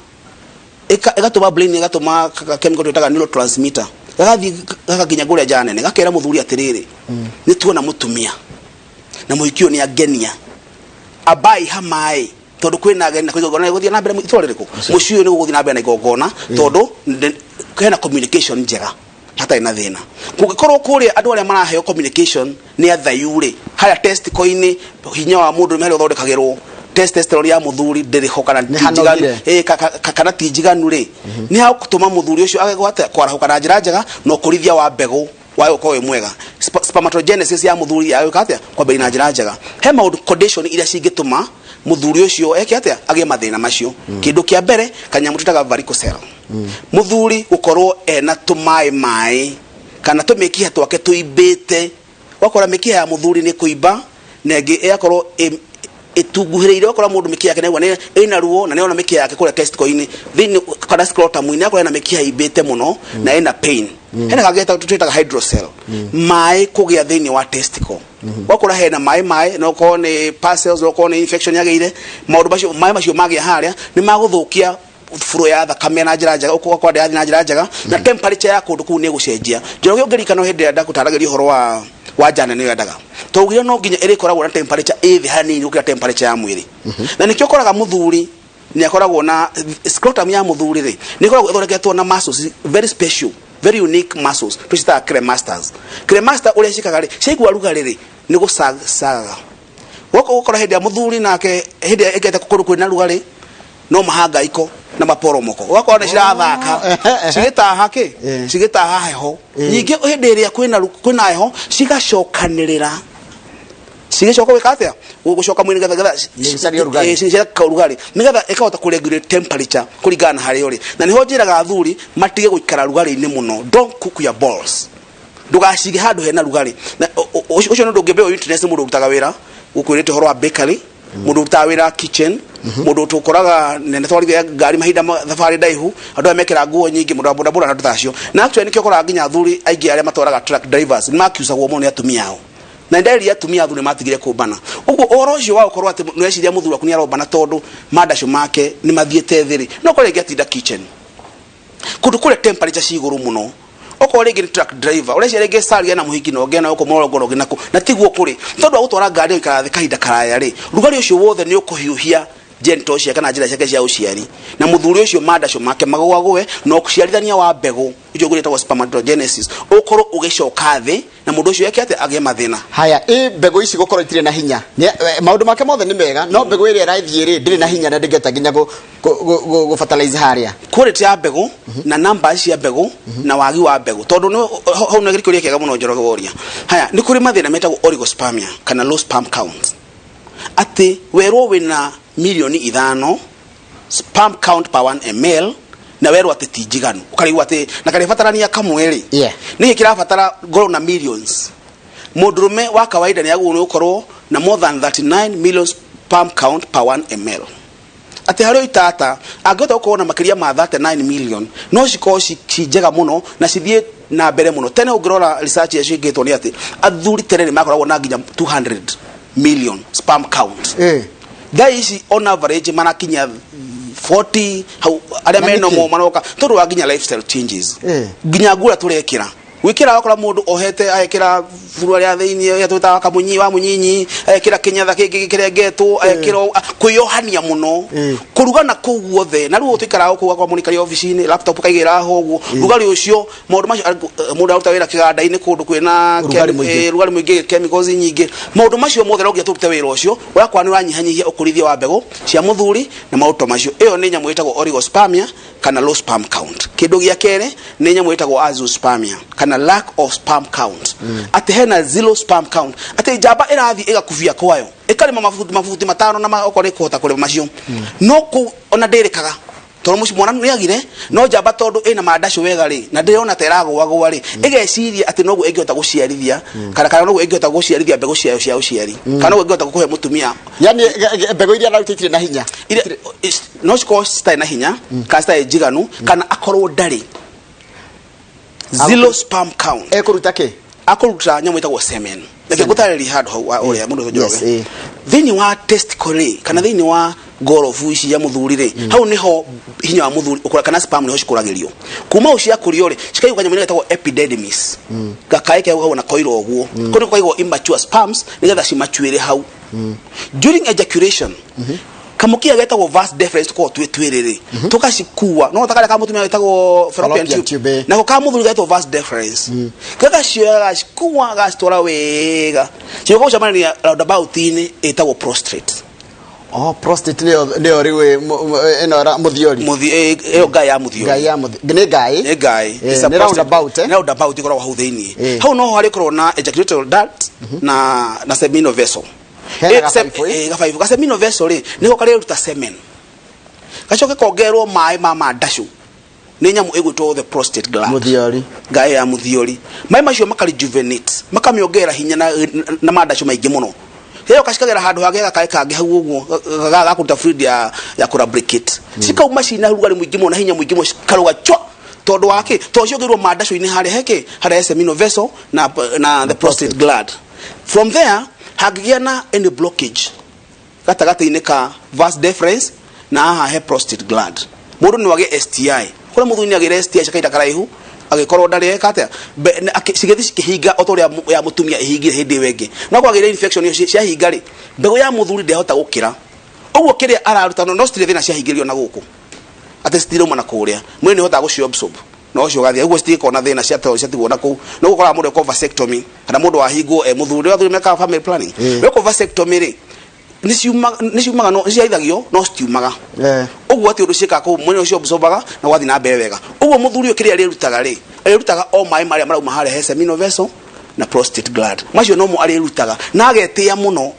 ĩgatũma brain, ĩgatũma chemical twĩtaga neurotransmitter, gagathiĩ gagakinya kũrĩa nja nene, gakera mũthuri atĩrĩrĩ, nĩ tuona mũtumia na mũhiki ũyũ nĩ angenia, ambai hamaĩ tondũ kwĩna ageni na kwĩ igongona rĩgũthiĩ na mbere itũra rĩrĩkũ, mũciĩ ũyũ nĩ gũgũthiĩ na mbere na igongona tondũ hena communication njega hatarĩ na thĩna. Kũngĩkorwo kũrĩa andũ arĩa maraheo communication nĩ athayu rĩ, harĩa testicle-inĩ hinya wa mũndũ harĩa ũthondekagĩrwo testosterone ya mũthuri ndĩrĩ ho kana Nĩ ti njiganu, hanogire. kana ti njiganu rĩ, nĩ hagũtũma mũthuri ũcio age gwate kwarahũka na njĩra njega na ũkũrithia wa mbegũ wa gũkorwo wĩ mwega. Spermatogenesis ya mũthuri yagwĩka atĩa kwambĩrĩria na njĩra njega. He maũndũ, condition iria cingĩtũma mũthuri ũcio eke atĩa, agĩe mathĩna macio. Kĩndũ kĩa mbere, kanyamũ twĩtaga varicocele. Mũthuri gũkorwo ena tũmaĩ maĩ kana tũmĩkiha twake tũimbĩte, wakora mĩkiha ya mũthuri nĩ kũimba na ĩngĩ ĩgakorwo ĩtunguhĩrĩire. Wakora mũndũ mĩkiha yake nĩaigua ĩna ruo na nĩona mĩkiha yake kũrĩa testicle-inĩ thĩinĩ kana scrotum-inĩ, akorwo ena mĩkiha imbĩte mũno na ĩna pain. Hena kangĩ twĩtaga hydrocele, maĩ kũgĩa thĩinĩ wa testicle. Wakora hena maĩ maĩ, no korwo nĩ parcels, no korwo nĩ infection yagĩire, maũndũ macio, maĩ macio magĩa harĩa nĩ magũthũkia flow ya thakame na njĩra njega, ũkũgakora ndĩrathiĩ na njĩra njega na temperature ya kũndũ kũu nĩ ĩgũcenjia. Njoroge, ũngĩririkana hĩndĩ ĩrĩa ndakũtaragĩria ũhoro wa nja nene yendaga, twaugire no nginya ĩrĩkoragwo na temperature ĩ thĩ hanini gũkĩra temperature ya mwĩrĩ, na nĩkĩo ũkoraga mũthuri nĩ akoragwo na scrotum ya mũthuri rĩ, nĩ ĩkoragwo ĩthondeketwo na muscles, very special, very unique muscles tũcitaga cremasters. Cremaster ũrĩa ciĩkaga rĩ, ciaigua rugarĩ rĩ, nĩ gũcagaga. Gũkũ gũkora hĩndĩ ya mũthuri nake hĩndĩ ĩrĩa ĩngĩte kũndũ kwĩna rugarĩ no mahangaiko na maporomoko, ũgakora nĩ cirathaka cigĩtaha kĩ, cigĩtaha heho. Ningĩ hĩndĩ ĩrĩa kwĩna heho cigacokanĩrĩra, cigĩcoka gwĩka atĩa, gũcoka mwĩrĩ nĩgetha Nĩgĩcaria ũrugarĩ. Cicaria ũrugarĩ nĩgetha ĩkahota kũ regulate temperature kũringana na harĩa ũrĩ. Na nĩho njĩraga athuri matige gũikara rugarĩ-inĩ mũno. Don't cook your balls, ndũgacige handũ hena rugarĩ. Na ũcio nĩ ũndũ ũngĩ very interest. Mũndũ ũrutaga wĩra gũkwĩrĩte ũhoro wa bakery, mũndũ ũrutaga wĩra kitchen, mũndũ tũkoraga nene twarithia ngari mahinda thabarĩ ndaihu, andũ aya mekĩra nguo nyingĩ, mũndũ wa bodaboda na andũ ta acio. Na actually nĩkĩo ũkoraga nginya athuri aingĩ arĩa matwaraga, truck drivers, nĩ makiusagwo mũno nĩ atumia ao, na nderi atumia athuri matigire kũmbana. Ũguo ũhoro ũcio wa gũkorwo atĩ nĩweciria mũthuri waku nĩ arombana tondũ mandacio make nĩ mathiĩte thĩ rĩ, no korwo rĩngĩ atinda kitchen kũndũ kũrĩa temperature ci igũrũ mũno, okorwo rĩngĩ nĩ truck driver ũreciria rĩngĩ caria na mũhiki na ũngĩ na gũkũ mũrongo ũngĩ nakũ, na tiguo kũrĩ, tondũ wa gũtwara ngari ũikara thĩ kahinda karaya rĩ, rugarĩ ũcio wothe nĩ ũkũhiũhia genitals ciake kana njĩra ciake cia ũciari, na mũthuri ũcio mandacio make magũagũe na ũciarithania wa mbegũ ũcio ũgwĩtagwo spermatogenesis ũkorwo ũgĩcoka thĩ, na mũndũ ũcio eke atĩa, agĩe mathĩna. Haya, ĩ mbegũ ici gũkorwo itirĩ na hinya? Maũndũ make mothe nĩ mega, no mbegũ ĩrĩa ĩrathiĩ rĩ, ndĩrĩ na hinya na ndĩngĩhota nginya gũ fertilize harĩa. Quality ya mbegũ na namba cia mbegũ na wagi wa mbegũ, tondũ hau nĩ kĩũria kĩega mũno, Njoroge, woria. Haya, nĩ kũrĩ mathĩna metagwo oligospermia kana low sperm count. Atĩ werwo wĩna 5 milioni sperm count per 1 ml, na werwo atĩ ti njiganu, ũkarigwo atĩ na karĩbatarania kamwe rĩ, nĩkĩ kĩrabatara ngorwo na millions? Mũndũrũme wa kawaida nĩ agĩrĩirwo nĩ gũkorwo na more than 39 million sperm count per 1 ml, atĩ harĩ itata angĩhota gũkorwo na makĩria ma 39 million, no cikorwo ci njega mũno na cithiĩ na mbere mũno. Tene ũngĩrora research iria ciĩkĩtwo nĩ atĩ athuri tene nĩ makoragwo na nginya 200 million sperm count. Thaa ici on average marakinya 40 hau, arĩa Na menomo nĩkĩ? maroka tondũ wa nginya lifestyle changes, nginya nguo tũrekĩra gwĩkĩra, wakora mũndũ ohete agekĩra burua rĩa thĩinĩ ĩrĩa twĩtaga kamunyi wa mũnyinyi, agekĩra kĩnyatha kĩngĩ kĩrengetwo, agekĩra kwĩyohania mũno, kũruga na kũu guothe. Na rĩu tũikaraga gũkũ, ũgakora mũndũ ofici-inĩ, laptop kaigĩra ho ũguo, rugarĩ ũcio, maũndũ macio, mũndũ aruta wĩra kĩganda-inĩ kũndũ kwĩna Ũrugarĩ mũingĩ. Rugarĩ mũingĩ, chemicals nyingĩ, maũndũ macio mothe no nginya tũrute wĩra ũcio, ũrakora nĩ ũranyihanyihia ũkũrithia wa mbegũ cia mũthuri na maũndũ ta macio. Ĩyo nĩ nyamũ ĩtagwo oligospermia kana low sperm count. Kĩndũ gĩa kerĩ nĩ nyamũ ĩtagwo azoospermia kana lack of sperm count, atĩ hena zero sperm count, atĩ njamba ĩrathiĩ ĩgakubia kwayo, ĩkarĩma mabuti 5 na okorwo nĩ kũhota kũrĩma macio, no kũu ona ndĩrĩkaga tondũ mũciĩ mwana nĩ agire. No njamba tondũ ĩna mandacũ wega rĩ, na ndĩrona ta ĩragũagũa rĩ, ĩgeciria atĩ noguo ĩngĩhota gũciarithia, kana noguo ĩngĩhota gũciarithia mbegũ ciayo cia ũciari, kana noguo ĩngĩhota kũhe mũtumia. Yani mbegũ iria araruta itirĩ na hinya. Iria no cikorwo citarĩ na hinya kana citarĩ njiganu, kana akorwo ndarĩ, zero sperm count. Ekũruta kĩ? Akũruta nyamũ ĩtagwo semen. Reke ngũtarĩrie handũ hau ũrĩa mũndũ Njoroge. Thĩinĩ wa testicle rĩ, kana thĩinĩ wa ngorobu ici ya mũthuri rĩ, hau nĩho hinya wa mũthuri ũkũra, kana sperm nĩho cikũragĩrio. Kuma hau ciakũrio rĩ, cikaigwo kanyamũ getagwo epididymis, gakaĩ ke hau na koiro ũguo, kũu nĩko kaigwo immature sperms nĩgetha cimachuĩre hau. During ejaculation, kamũkiha getagwo vas deferens tũkoragwo twĩ twĩrĩ rĩ, tũgacikua, no ta karĩa ka mũtumia getagwo fallopian Fallopian tube, tube, nako ka mũthuri getagwo vas deferens, gagacioya, gagacikua, gagacitwara wega, cigoka gũcemania roundabout-inĩ ĩtagwo prostate. Oh, prostate nĩyo rĩu ĩno mũthiori. Ĩyo ngaĩ ya mũthiori. Ngai ya nĩ ngai. Nĩ ngaĩ. It's a nĩ roundabout, eh? Nĩ roundabout ĩkoragwo hau thĩinĩ. Hau noho harĩkorwo na ejaculatory duct na seminal vessel. Hena gabaibũ, eh? Gabaibũ ga seminal vessel rĩ, nĩko karĩruta semen, gacoke kongerwo maĩ ma mandacũ nĩ nyamũ ĩgwĩtwo the prostate gland. Mũthiori. Ngaĩ ya mũthiori. Maĩ macio makarejuvenate, makamĩongerera hinya na mandacũ maingĩ mũno. Ĩyo kacikagera handũ hagĩ gakaĩ kangĩ hau ũguo gakũruta fluid ya kũlubricate, cikauma cina rugarĩ mũingĩ mũno na hinya mũingĩ mũno, cikarũga chwa. Tondũ wa kĩ? Tondũ ciongeirwo mandacũ-inĩ harĩa heke harĩa he seminal vessel na the prostate gland. From there hangĩgĩa na any blockage gatagatĩ-inĩ ka vas deferens na haha he prostate gland, mũndũ no agĩe STI. Kũrĩa mũthuri nĩ agĩre STI cia kahinda karaihu, agĩkorwo ndarĩ eka atĩa, cigĩthiĩ cikĩhinga o ta ũrĩa ya mũtumia ĩhingire hĩndĩ ĩyo ĩngĩ. No kwagĩra infection ĩyo ciahinga rĩ, mbegũ ya mũthuri ndehota gũkĩra ũguo kĩrĩa araruta, no citirĩ thĩna ciahingĩrio na gũkũ atĩ citirauma na kũrĩa mwĩrĩ nĩ ũhotaga gũcio absorb no ũcio ũgathiĩ ũguo, citigĩkorwo na thĩna ciatigwo na kũu. No gũkoraga mũndũ ekwo vasectomy, kana mũndũ wahingwo e mũthuri, athuri mekaga family planning. Wekwo vasectomy rĩ, nĩ ciumaga, no nĩciaithagio, no citiumaga. Ũguo atĩ ũndũ ciĩkaga kũu, mwĩrĩ ũcio absorbaga na ũgathiĩ na mbere wega. Ũguo mũthuri ũyũ kĩrĩa arĩrutaga rĩ, arĩrutaga o maĩ marĩa marauma harĩa he seminal vessel na prostate gland. Macio nomo arĩrutaga na agetĩa mũno,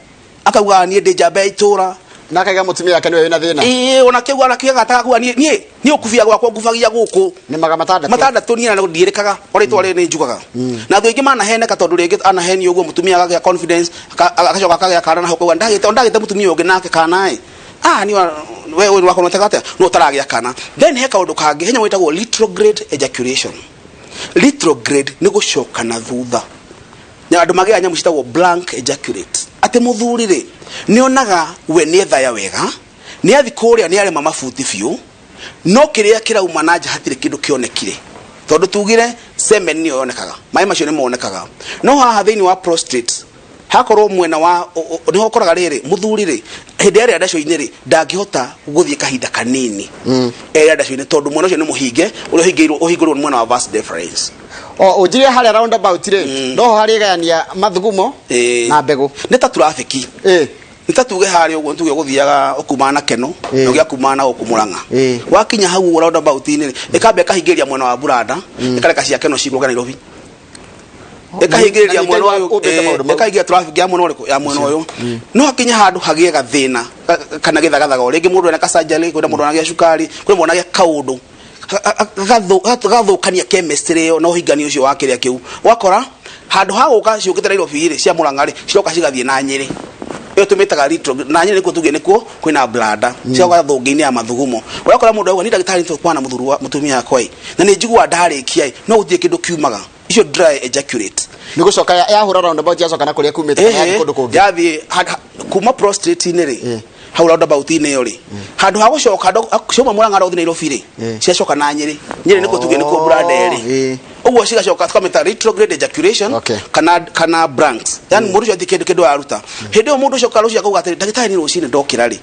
akauga, "Niĩ ndĩ njamba ya itũra." Na akaiga mũtumia wake nĩwe wĩna thĩna. Ĩĩ, ona kĩu ona gataga kuga, niĩ ũkubia gwakwa ngubagia gũkũ Nĩ maga 6. 6 niĩ na ndiĩrĩkaga o rĩtwa rĩrĩ nĩ njugaga. Na andũ aingĩ manaheneka, tondũ rĩngĩ anahenio ũguo, mũtumia akagĩa confidence, agacoka akagĩa kana na hau, akauga ndagĩte mũtumia ũngĩ nake kana ĩ ah ni we ũyũ wakwa notega atĩa no ũtaragĩa kana. Then he kaũndũ kangĩ, he nyamũ ĩtagwo retrograde ejaculation. Retrograde nĩ gũcoka na thutha, na andũ magĩaga nyamũ citagwo blank ejaculate, atĩ mũthuri rĩ, nĩ onaga we nĩ ethaya wega, nĩ athi kũrĩa, nĩ arema mabuti biũ, no kĩrĩa kĩrauma na nja hatirĩ kĩndũ kĩonekire, tondũ tugire semen nĩyo yonekaga, maĩ macio nĩ monekaga. No haha thĩinĩ wa prostate hakorwo mwena wa nĩho ũkoraga rĩrĩ, mũthuri rĩ, hĩndĩ ĩrĩa ndaco-inĩ rĩ, ndangĩhota gũthiĩ kahinda kanini erĩa ndaco-inĩ, tondũ mwena ũcio nĩ mũhinge, ũrĩa ũhingĩirwo ũhingũrwo nĩ mwena wa vas deferens. O ũnjire harĩa roundabout rĩ, noho harĩ gayania mathugumo na mbegũ. Nĩ ta traffic. Nĩ ta tuge harĩa ũguo, tuge ũgũthiaga ũkumana na Keno na ũgĩa kumana na gũkũ Mũrang'a. Wakinya hau ũguo roundabout-inĩ rĩ, ĩkamba ĩkahingĩria mwena wa Buranda, ĩkareka cia Keno cigũke Nairobi. Ĩkahingĩrĩria Na mwena ningĩ ũyũ. ũmbĩte maũndũ mau. Ĩkaingĩra traffic ya mwena ũrĩkũ? Ya mwena ũyũ. No hakinye handũ hagĩe gathĩna kana gĩthagathaga, rĩngĩ mũndũ ena kacanjarĩ, kwĩna mũndũ anagĩa cukari, kwĩna mũndũ anagĩa kaũndũ gathũkania chemistry ĩyo na ũhingani ũcio wa kĩrĩa kĩu, ũgakora handũ ha gũka ciũkĩte Nairobi rĩ, cia Mũrang'a rĩ, ciroka cigathiĩ na Nyĩrĩ. Ĩyo tũmĩtaga retrograde. Na Nyĩrĩ nĩkuo tuge nĩkuo kwĩna bladder, ciroka thũngĩ-inĩ ya mathugumo. Ũrakora mũndũ auga, "Niĩ ndagĩtarĩ, nĩtũkwana mũthuri wa mũtumia wakwa ĩ, na nĩ njiguaga ndarĩkia ĩ, no gũtirĩ kĩndũ kiumaga." Icio dry ejaculate. Nĩ gũcoka yahũra roundabout, yacoka na kũrĩa kumĩte kana yathiĩ kũndũ kũngĩ. Yathiĩ kuma prostate-inĩ rĩ, hau roundabout-inĩ ĩyo rĩ, handũ ha gũcoka ciauma Mũrang'a gũthiĩ Nairobi rĩ, ciacoka na Nyĩrĩ. Nyĩrĩ nĩkuo tuge nĩkuo bladder ĩrĩ. Ũguo cigacoka, tũkamĩta retrograde ejaculation kana blanks, yani mũndũ ũcio atirĩ kĩndũ araruta. Hĩndĩ ĩyo mũndũ ũcio okaga rũciũ akauga atĩrĩ, "Ndagĩtarĩ, niĩ rũcinĩ ndokĩra rĩ,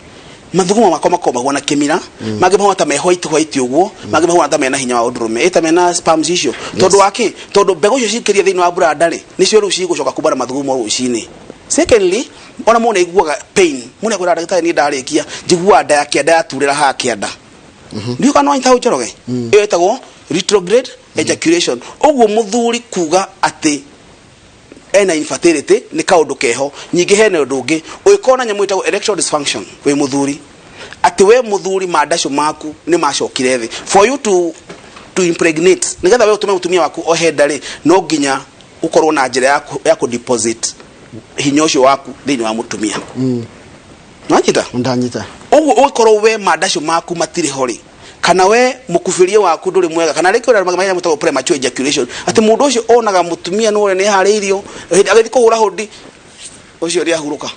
mathugumo makwa makoragwo mahuana kĩmira, mangĩ mahuana ta me white white ũguo, mangĩ mahuana ta mena hinya wa ũndũrũme, ĩ ta mena sperms icio." Tondũ wa kĩ? Tondũ mbegũ icio cikĩria thĩinĩ wa bladder rĩ, nĩcio rĩu cigũcoka kumana na mathugumo rũcinĩ. Secondly, ona mũndũ aiguaga pain. Mũndũ akwĩra, "Ndagĩtarĩ, niĩ ndarĩkia njiguaga nda ya kĩanda yaturĩra haha kĩanda." Ndiũ kana wanyita hau, Njoroge? Ĩyo ĩtagwo retrograde ejaculation. Ũguo mũthuri kuga atĩ ena infertility nĩ kaũndũ keho. Nyingĩ hena ũndũ ũngĩ ũngĩkorwo na nyamũ ĩtagwo erectile dysfunction wĩ mũthuri, atĩ we mũthuri mandacũ maku nĩ macokire thĩ. For you to impregnate, nĩgetha we ũtũme mũtumia waku ohe nda rĩ, no nginya ũkorwo na njĩra ya ku deposit hinya ũcio waku thĩinĩ wa mũtumia. Nwanyita? Ndanyita. Ũguo ũgĩkorwo we mandacũ maku matirĩ ho rĩ, kana we mũkubirie waku ndũrĩ mwega, kana rĩngĩ ũrĩa mahĩndĩ mũtagwo premature ejaculation, atĩ mũndũ ũcio onaga mũtumia nĩ ũrĩa nĩ harĩirio, hĩndĩ agĩthiĩ kũhũra hũndi ũcio nĩ ahurũka.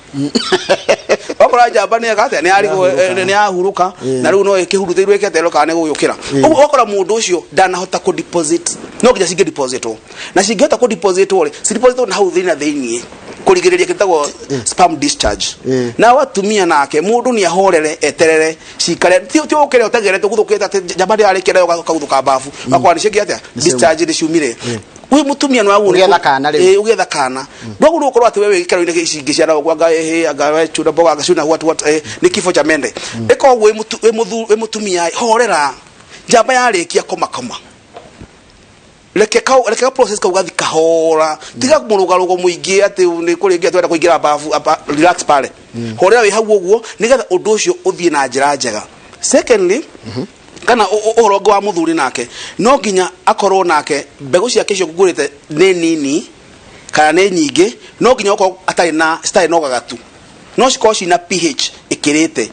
Wakora njamba nĩ eka atĩa? Nĩ arigwo. Nĩ Nĩ ahurũka. Na rĩu no ĩkĩhurutĩirwo ĩketerwo kana nĩ gũgĩũkĩra. Ũguo ũgakora mũndũ ũcio ndanahota kũ deposit. No nginya cingĩ depositwo, na cingĩhota kũ depositwo rĩ, ci depositwo na hau thĩinĩ na thĩinĩ kũrigĩrĩria kĩtagwo sperm discharge. Na atumia nake mũndũ nĩ ahorere, eterere cikare, ti ũkĩre ũtegerete ũguthũkĩte atĩ njamba ndĩrarĩkia nayo ũkaguthũka bafu, wakora nĩ ciĩkire atĩa? Discharge nĩ ciumire. Wĩ mũtumia nĩ wagwo Ũgĩetha kana rĩu. Ĩĩ, ũgĩetha kana ndwagwo nĩ gũkorwo atĩ we wĩ gĩkero-inĩ ici ingĩ ciana ũguo, anga ĩhĩ, anga we chuna mboga, anga cuna what what, nĩ kifo cha mende. Ĩka ũguo, wĩ mũtumia, horera. Njamba yarĩkia, koma koma, reke kau, reke ka process kau gathi kahora. Tiga mũrũgarũgo mũingĩ atĩ nĩ kũrĩngia twenda kũingĩra bafu. Apa, relax pale, horera wĩ hau ũguo nĩgetha ũndũ ũcio ũthiĩ na njĩra njega. Secondly, kana ũhoro ũngĩ wa mũthuri nake, no nginya akorwo nake mbegũ ciake icio ngũrĩte nĩ nini kana nĩ nyingĩ, no nginya ũkorwo atarĩ na citarĩ na ũgagatu, no cikorwo cina pH ĩkĩrĩte,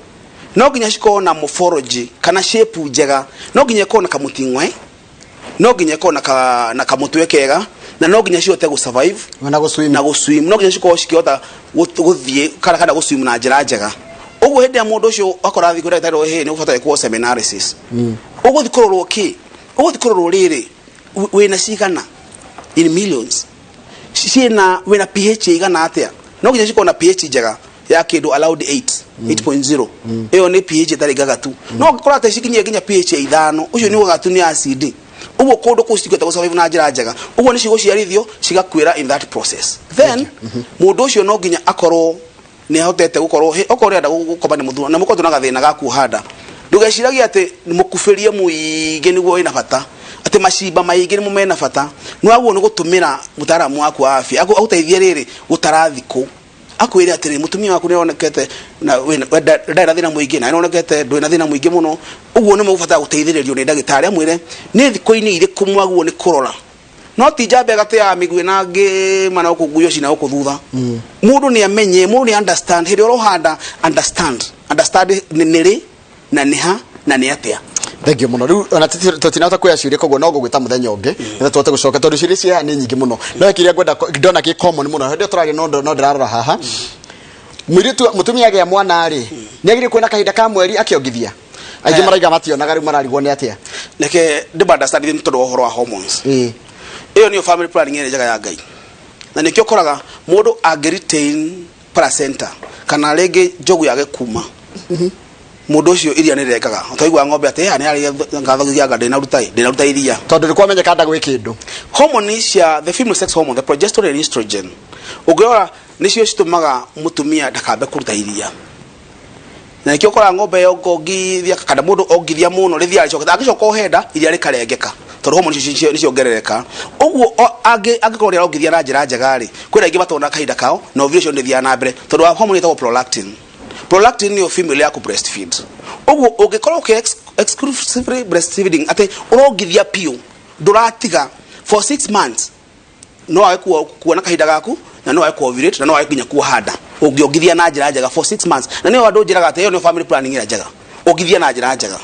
no nginya cikorwo na morphology kana shape njega, no nginya ĩkorwo na kamũting'oe, no nginya ĩkorwo na kamũtwe kega, na no nginya cihote gũ survive. Na gũ-swim. Na gũ-swim. No nginya cikorwo cikĩhota gũthiĩ kana gũ-swim na njĩra njega. Ũguo hĩndĩ ya mũndũ ũcio akora athiĩ kwĩ ndagĩtarĩ, hĩ, nĩ ũbataire kuo semen analysis. Ũgũthiĩ kũrorwo kĩ? Ũgũthiĩ kũrorwo rĩrĩ, wĩna cigana in millions, ciĩna wĩna pH ĩigana atĩa? No nginya cikorwo na pH njega ya kĩndũ allowed 8, 8.0. Ĩyo nĩ pH ĩtarĩ ngagatu. No ũngĩkora atĩ cikinyie nginya pH ya 5, ũcio nĩ ũgagatu, nĩ acid. Ũguo kũndũ kũu citingĩhota gũ-survive na njĩra njega. Ũguo nĩ cigũciarithio cigakuĩra in that process. Then mũndũ ũcio no nginya akorwo nĩ ahotete gũkorwo okorwo ũrenda gũkoma nĩ mũthuri na mũkorwo na gathĩna ga kuoha nda, ndũgeciragie atĩ mũkubĩrie mũingĩ nĩguo wĩna bata, atĩ macimba maingĩ nĩmo mena bata. Nĩ waguo nĩ gũtũmĩra mũtaaramu waku wa afya agũteithie rĩrĩ gũtara thikũ, akwĩre atĩrĩ, "Mũtumia waku nĩ onekete na ndarĩ na thĩna mũingĩ, na nĩonekete ndũrĩ na thĩna mũingĩ mũno." Ũguo nĩ mũgũbatara gũteithĩrĩrio nĩ ndagĩtarĩ amwĩre nĩ thikũ-inĩ irĩkũ mwaguo nĩ kũrora, no ti njamba ĩgatĩ ya mĩguĩ na ngĩma na gũkũ nguyo cina gũkũ thutha. Mũndũ nĩ amenye, mũndũ nĩ understand hĩndĩ ĩrĩa ũrohanda, understand nĩ nĩrĩ na nĩ ha na nĩ atĩa. Thank you mũno. Rĩu ona tũtinahota kuoya ciũria, koguo no ngũgwĩta mũthenya ũngĩ nĩgetha tũhote gũcoka, tondũ ciũria cia haha nĩ nyingĩ mũno. No kĩrĩa ngwenda ndona kĩ common mũno hĩndĩ ĩyo tũraria, no ndĩrarora haha, mũirĩtu mũtumia agĩa mwana rĩ, nĩ agĩrĩire kuona kahinda ka mweri akĩongithia? Aingĩ maraiga mationaga, rĩu mararigwo nĩ atĩa. Reke ndĩmba understand nĩ tondũ wa ũhoro wa hormones. Ĩyo nĩyo family planning ĩrĩa njega ya Ngai, na nĩkĩo ũkoraga mũndũ angĩ retain placenta kana rĩngĩ njogu yage kuma mũndũ ũcio, iria nĩ rĩrengaga. Ũtaigua ng'ombe atĩ "Eh, nĩ arĩa ngathogia anga ndĩnaruta iria." Tondũ nĩ kwamenyeka nda gwĩ kĩndũ. Hormone cia the female sex hormone, the progesterone and estrogen, ũngĩrora nĩcio citũmaga mũtumia ndakambe kũruta iria, na nĩkĩo ũkoraga ng'ombe yongongithia kana mũndũ ongithia mũno rĩthiaga rĩcokete, angĩcoka ũhenda iria rĩkarengeka. Tondũ hormone icio nĩ ciongerereka. Ũguo angĩkorwo nĩ arongithia na njĩra njega rĩ, kwĩna aingĩ matona kahinda kao na ovulation nĩ ĩthiaga na mbere tondũ wa hormone ĩtagwo prolactin. Prolactin nĩyo female ya kũ breastfeed. Ũguo ũngĩkorwo ũkĩ exclusively breastfeeding, atĩ ũrongithia piũ, ndũratiga for 6 months, no wage kuona kahinda gaku na no wage ku-ovulate na no wage nginya kuoha nda ũngĩongithia na njĩra njega for 6 months. Na nĩyo andũ njĩraga atĩ ĩyo nĩyo family planning ĩrĩa njega, ũngithia na njĩra njega.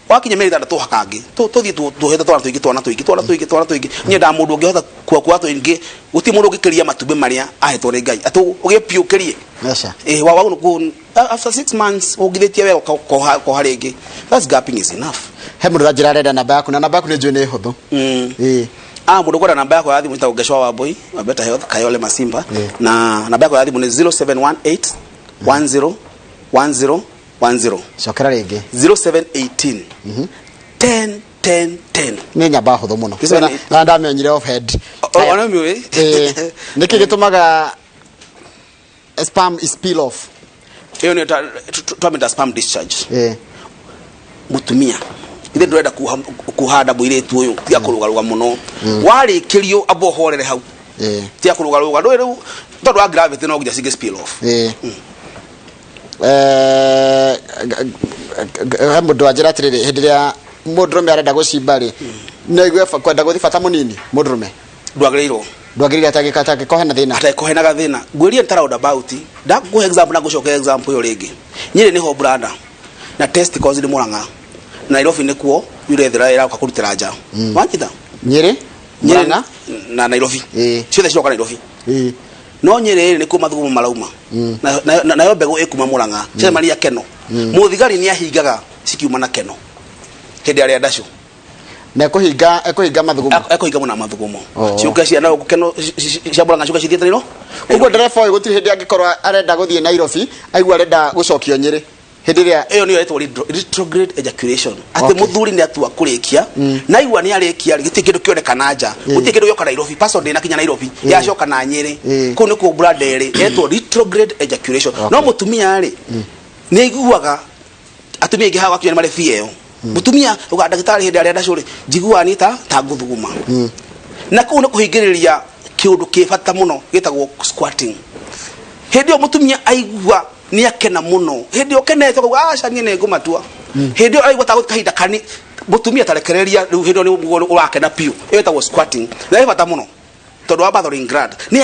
Wakinya mĩeri 6 hakangĩ tũthiĩ tuohete twana tũingĩ, twana tũingĩ, twana tũingĩ, twana tũingĩ. Niĩ nda mũndũ ũngĩhota kuoa tũingĩ, gũtirĩ mũndũ ũngĩkĩria matumbĩ marĩa ahetwo nĩ Ngai atĩ ũgĩe piũ ũkĩrie. Aca. Wa after 6 months ũngithĩtie wega ũkoha koha rĩngĩ, that's gapping is enough. He mũndũ ũranjĩra arenda namba yaku, na namba yaku nĩ njũĩ nĩ hũthũ. Ĩĩ. Mũndũ kwenda namba yakwa ya thimũ, njĩtagwo Geshwa Wambui wa Better Health Kayole Masimba. Na namba yakwa ya thimũ nĩ 0718 10 10 10. Cokera rĩngĩ. 0718 10 10 10. Nĩ nyamba hũthũ mũno. Icio Na ndamĩonyire off head. Ona mĩũĩ. Ĩĩ. Nĩkĩ gĩtũmaga sperm is spill off? Ĩyo nĩ twamĩta sperm discharge. Mũtumia ithe ndũrenda kuhanda mũirĩtu ũyũ, tiga kũrũgarũga mũno. Warĩkĩrio, amba ũhorere hau. Tiga kũrũgarũga, ndũĩ rĩu tondũ wa gravity no nginya cingĩ spill off. Ĩĩ. He mũndũ wanjĩra atĩrĩrĩ, hĩndĩ ĩrĩa mũndũrũme arenda gũcimba rĩ, no aigue kwenda gũthiĩ bata mũnini mũndũrũme? Ndwagĩrĩirwo. Ndwagĩrĩire atangĩkorwo hena thĩna. Atangĩkorwo hena gathĩna. Ngwĩrie nĩ ta roundabout. Ndakũhe example na ngũcokera example ĩyo rĩngĩ. Nyĩrĩ nĩho branda na testicles nĩ Mũrang'a na Nairobi nĩkuo urethra ĩroka kũrutĩra nja. Wanyita? Nyĩrĩ. Nyĩrĩ. Murang'a. Na Nairobi. Ciothe ciroka Nairobi. No Nyĩrĩ rĩ, nĩkuo mathugumo marauma. Nayo mbegũ ĩkuma Mũrang'a cemania Keno. Mũthigari nĩ ahingaga cikiuma na Keno hĩndĩ arĩa ndacũ. Na ekũhinga mathugumo. Ekũhinga mũno mathugumo. Ciũke cia nayo Keno cia Mũrang'a ciũke cithiĩte Nairobi. Ũguo ndereba ũyũ gũtirĩ hĩndĩ angĩkorwo arenda gũthiĩ Nairobi aigua arenda gũcokio Nyĩrĩ hĩndĩ ĩrĩa Ĩyo nĩyo ĩtagwo retrograde ejaculation, atĩ mũthuri nĩ atua kũrĩkia na aigua nĩ arĩkia rĩ, gũtirĩ kĩndũ kĩoneka nja, gũtirĩ kĩndũ gĩoka Nairobi, person ndĩnakinya Nairobi, yacoka na Nyĩrĩ. Kũu nĩkuo branda ĩrĩ etwo retrograde ejaculation. No mũtumia rĩ, nĩ aiguaga, atumia aingĩ haha wakinya nĩ marĩ bia ĩyo. Mũtumia uga, "Ndagĩtarĩ, hĩndĩ arĩa ndacũ rĩ, njiguaga nĩ ta ngũthuguma." Na kũu nĩ kũhingĩrĩria kĩũndũ kĩ bata mũno gĩtagwo squirting. Hĩndĩ ĩyo mũtumia aigua nĩ akena mũno, hĩndĩ ĩyo ũkenete ũkauga, "Aca, niĩ nĩ ngũmatua." Hĩndĩ ĩyo aigua ta kahinda kani mũtumia tarekereria rĩu, hĩndĩ ĩyo nĩ ũrakena biũ. Ĩyo ĩtagwo squirting na ĩ bata mũno tondũ wa Bartholin gland nĩ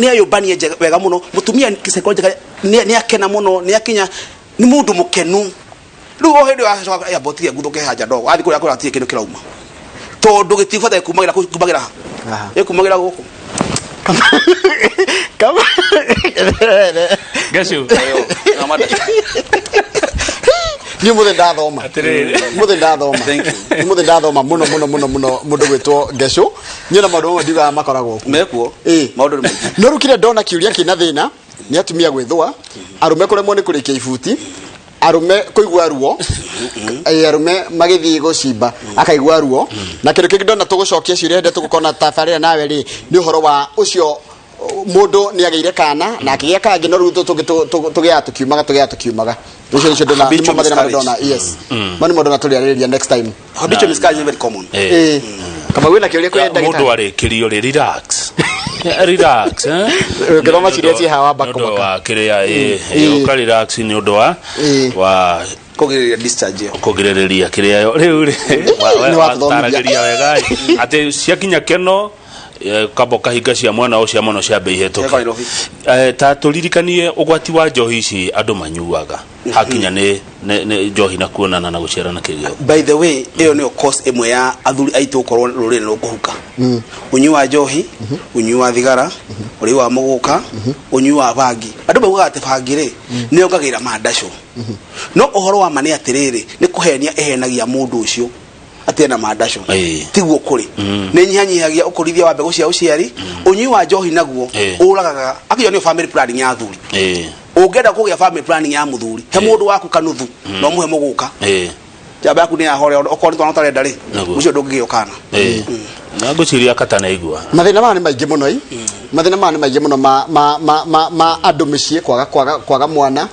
ayũmbanie wega mũno. Mũtumia psychologically nĩ akena mũno, nĩ akinya nĩ mũndũ mũkenu. Rĩu o hĩndĩ ĩyo acoka yambotirie nguthũke hanja ndogo, athiĩ kũrĩa kũrĩa hatirĩ kĩndũ kĩrauma tondũ gĩtibataire kumagĩra kumagĩra ha. Aha. Ĩkumagĩra gũkũ. Kama Gacu. Niĩ mũthĩ ndathoma. Atĩrĩrĩ. Mũthĩ ndathoma. Thank you. Mũthĩ ndathoma mũno mũno mũno mũno. Mũndũ gwĩtwo Ngecũ, niĩ na maũndũ mamwe ndiugaga makoragwo kuo. Mekuo. Maũndũ nĩ maingĩ. No rĩu kĩrĩa ndona kĩũria kĩna thĩna nĩ atumia gwĩthũa, arũme kũremwo nĩ kũrĩkia ibuti, arũme kũigua ruo, arũme magĩthiĩ gũcimba akaigua ruo. Na kĩndũ kĩngĩ ndona tũgũcokia ciũria hĩndĩ tũgũkorwo na tabarĩra nawe rĩ, nĩ ũhoro wa ũcio mũndũ nĩ agĩire kana na akĩgĩa kangĩ, no rĩu tũgĩaga tũkiumaga, tũgĩaga tũkiumaga. Ũcio nĩcio ndona Habitual nĩmo mathĩna marĩa miscarriage. ndona. Yes, mo nĩmo ndona tũrĩarĩrĩria next time. Habitual miscarriage is very common. Ĩĩ, kama wĩna kĩũria kwĩ Mũndũ ndagĩtarĩ? arĩkĩrio rĩ, relax. Relax, eh? Ũngĩthoma ciũria ciĩ haha wamba Nĩ ũndũ kũmaka. wa kĩrĩa ũka relax nĩ ũndũ wa wa Kũgirĩrĩria discharge ĩyo. Kũgirĩrĩria kĩrĩa yo rĩu rĩ Nĩ watũthomithia. wataragĩria wega atĩ ciakinya Keno, kamba ũkahinga cia mwena ũcio, cia mwena ũcio ciambe ihĩtũke. Ciaka Nairobi. Ta tũririkanie ũgwati wa njohi ici andũ manyuaga hakinya nĩ njohi na kuonana na gũciarana kĩgĩo. By the way, ĩyo nĩyo cause ĩmwe ya athuri aitũ gũkorwo rũrĩrĩ rũkũhuka. Ũnyui wa njohi, ũnyui wa thigara, ũrĩi wa mũgũka, ũnyui wa bangi. Andũ maugaga atĩ bangi rĩ nĩ yongagĩrĩra mandacũ, no ũhoro wa ma nĩ atĩrĩrĩ, nĩ kũhenia ĩhenagia mũndũ ũcio atĩ ena mandacũ. Tiguo kũrĩ, nĩ nyihanyihagia ũkũrithia wa mbegũ cia ũciari. Ũnyui wa njohi naguo ũragaga akĩo nĩyo family planning ya athuri. Ũngĩenda kũgĩa family planning ya mũthuri, he mũndũ waku kanuthu no mũhe mũgũka, njamba yaku nĩ yahore. Okorwo nĩ twana ũtarenda rĩ, ũcio ndũngĩgĩa kana. Na ngwĩciria katanaigua. Mathĩna maya nĩ maingĩ mũno ĩ, mathĩna maya nĩ maingĩ mũno ma andũ mĩciĩ kwaga mwana.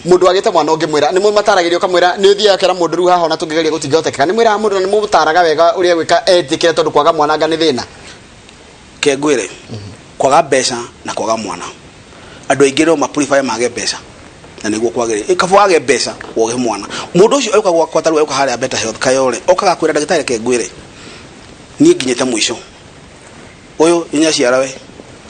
Mũndũ wagĩte mwana ũngĩmwĩra nĩ mũmataragĩria, ũkamwĩra nĩ ũthiaga ũkera mũndũ rĩu haha ona tũngĩgeria gũtingĩhotekeka, nĩ mwĩraga mũndũ na nĩ mũmũtaraga wega ũrĩa gwĩka etĩkĩre, tondũ kwaga mwana anga nĩ thĩna? Ke ngwĩre, kwaga mbeca na kwaga mwana, andũ aingĩ no maprefer mage mbeca na nĩguo kwagĩrĩire. Kaba wage mbeca woge mwana. Mũndũ ũcio oka gwakwa, tarĩu oka harĩa Better Health Kayole, okaga kwĩra ndagĩtarĩ, ke ngwĩre, niĩ nginyĩte mũico ũyũ, nyaciara we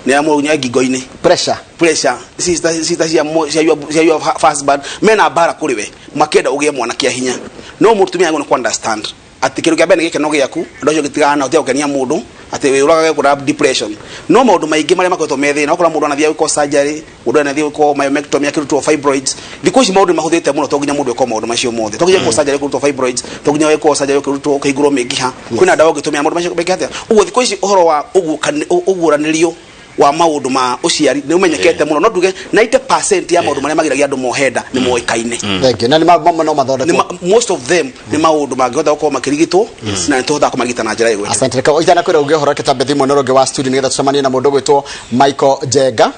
nĩ amũrunya ngingo-inĩ. Pressure. Pressure, sister cia your husband mena mbara kũrĩ we, makĩenda ũgĩe mwana kĩa hinya. No mũtumia agĩrĩirwo nĩ ku understand atĩ kĩndũ kĩa mbere nĩ gĩkeno gĩaku. Andũ acio gĩtigana na ũtiga gũkenia mũndũ atĩ wĩũragage kũra depression. No maũndũ maingĩ marĩa makoretwo me thĩna, ũkora mũndũ anathiĩ gwĩkwo surgery, mũndũ anathiĩ gwĩkwo myomectomy, akĩrutwo fibroids. Thikũ ici maũndũ nĩ mahũthĩte mũno, to nginya mũndũ ekwo maũndũ macio mothe, to nginya gwĩkwo surgery kũrutwo fibroids, to nginya gwĩkwo surgery kũrutwo kũhingũrwo mĩkiha. Kwĩna ndawa ũngĩtũmĩra maũndũ macio meke atĩa. Ũguo thikũ ici ũhoro wa ũguũranĩrio wa maũndũ ma ũciari nĩ ũmenyekete mũno. No nduge 90% ya maũndũ marĩa magiragia andũ mohe nda nĩ moĩkaine. Thank you. Na nĩ mamwe no mathondekwo. Most of them nĩ maũndũ mangĩhota gũkorwo makĩrigitwo na nĩ tũhotaga kũmarigita na njĩra ĩgwete. Asante. Reke itanakwĩra uge ũhoro, reke tambe thimũ ĩno ũngĩ wa studio nĩgetha tũcemanie na mũndũ ũgwĩtwo Michael Njenga.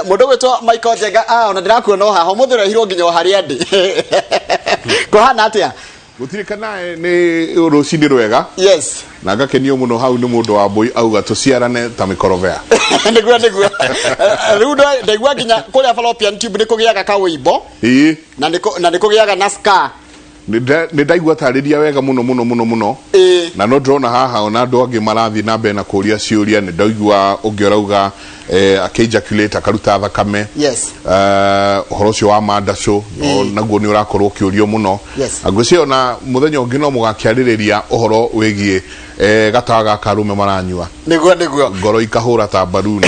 Mũndũ ũgwĩtwo Michael Njenga, ona ndĩrakuona o haha, ũmũthĩ ũrehirwo nginya o harĩa ndĩ. Kũhana atĩa? Gũtirĩ kanae, nĩ rũcinĩ rwega. Na ngakenio mũno hau nĩ mũndũ wa mbũi auga tũciarane ta mĩkorobea. Nĩguo rĩu ndaigua nginya kũrĩa fallopian tube nĩ kũgĩaga kawĩimbo. Na nĩ kũgĩaga na scar. Nĩ ndaigua tarĩria wega mũno mũno mũno mũno. Na no ndĩrona haha ona andũ angĩ marathiĩ na mbere na kũria ciũria. Nĩ ndaigua ũngĩ ũrauga akĩ-ejaculate akaruta thakame. Ũhoro ũcio wa mandacũ no naguo nĩ ũrakorwo ũkĩũrio mũno. Ngwĩciria ona mũthenya ũngĩ no mũgakĩarĩrĩria ũhoro wĩgiĩ gatawa gaka arũme maranyua. Nĩguo. Ngoro ikahũra ta mbaruni.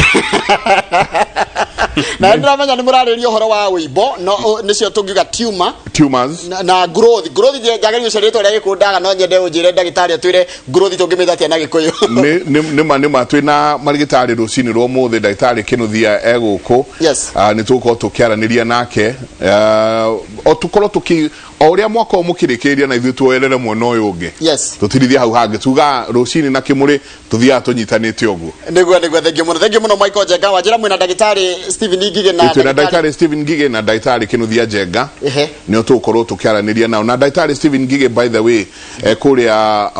Na nĩ ndĩramenya nĩ mũrarĩria ũhoro wa wĩimbo, no nĩcio tũngiuga tumor. Tumors. Na growth njagĩrĩire ũcio rĩtwa rĩa gĩkũyũ ndaga, no nyende ũnjĩre ndagĩtarĩ atwĩre growth tũngĩmĩta atĩa na gĩkũyũ. Nĩ ma twĩna marigĩtarĩ rũcinĩ rwa ũmũthĩ, ndagĩtarĩ Kĩnuthia egũkũ. Nĩ tũgũkorwo tũkĩaranĩria nake. O tũkorwo tũkĩ o ũrĩa mwaka ũyũ mũkĩrĩkĩrĩria na ithuĩ tuoerere mwena ũyũ ũngĩ. Tũtirithie hau hangĩ tuga rũcinĩ na kĩmũrĩ tũthiaga tũnyitanĩte ũguo. Nĩguo, thengiũ mũno, thengiũ mũno, Michael Njenga. Wanjĩra mwĩna ndagĩtarĩ Stephen Ngige na twĩna ndagĩtarĩ Stephen Ngige na ndagĩtarĩ Kĩnuthia Njenga. Nĩo tũgũkorwo tũkĩaranĩria nao. Na ndagĩtarĩ Stephen Ngige, by the way, kũrĩa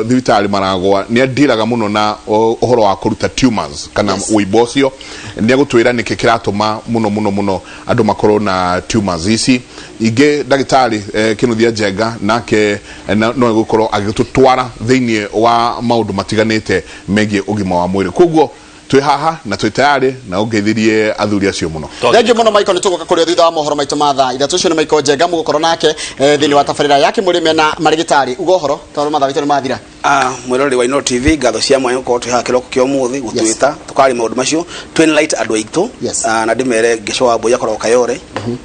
thibitarĩ Maragwa nĩ andiraga mũno na ũhoro wa kũruta tumors kana ũimbo ũcio. Nĩ egũtwĩra nĩkĩ kĩratũma mũno mũno mũno andũ makorwo na tumors ici ingĩ. Ndagĩtarĩ Kĩnuthia Njenga nake no egũkorwo agĩtũtwara thĩinĩ wa maũndũ matiganĩte megiĩ ũgima wa mwĩrĩ. Koguo twĩ haha na twĩ tayarĩ na ũngeithirie athuri acio mũno. Thengiũ mũno, Michael. Nĩ tũgũka kũrĩ o thutha wa mohoro maitũ ma thaa 3. Ũcio nĩ Michael Njenga mũgũkorwo nake thĩinĩ wa tabarĩra ya kĩmũrĩ mena marĩgĩtarĩ. Uga ũhoro tondũ mathaa maitũ nĩ mathira. Mwĩroreri wa Inooro TV, ngatho cia mwanya gũkorwo twĩ haha kĩroko kĩa ũmũthĩ gũtwĩta tũkaria maũndũ macio twin light andũ aitũ. Na ndĩmere Ngeco wa Mbũi akoragwo Kayore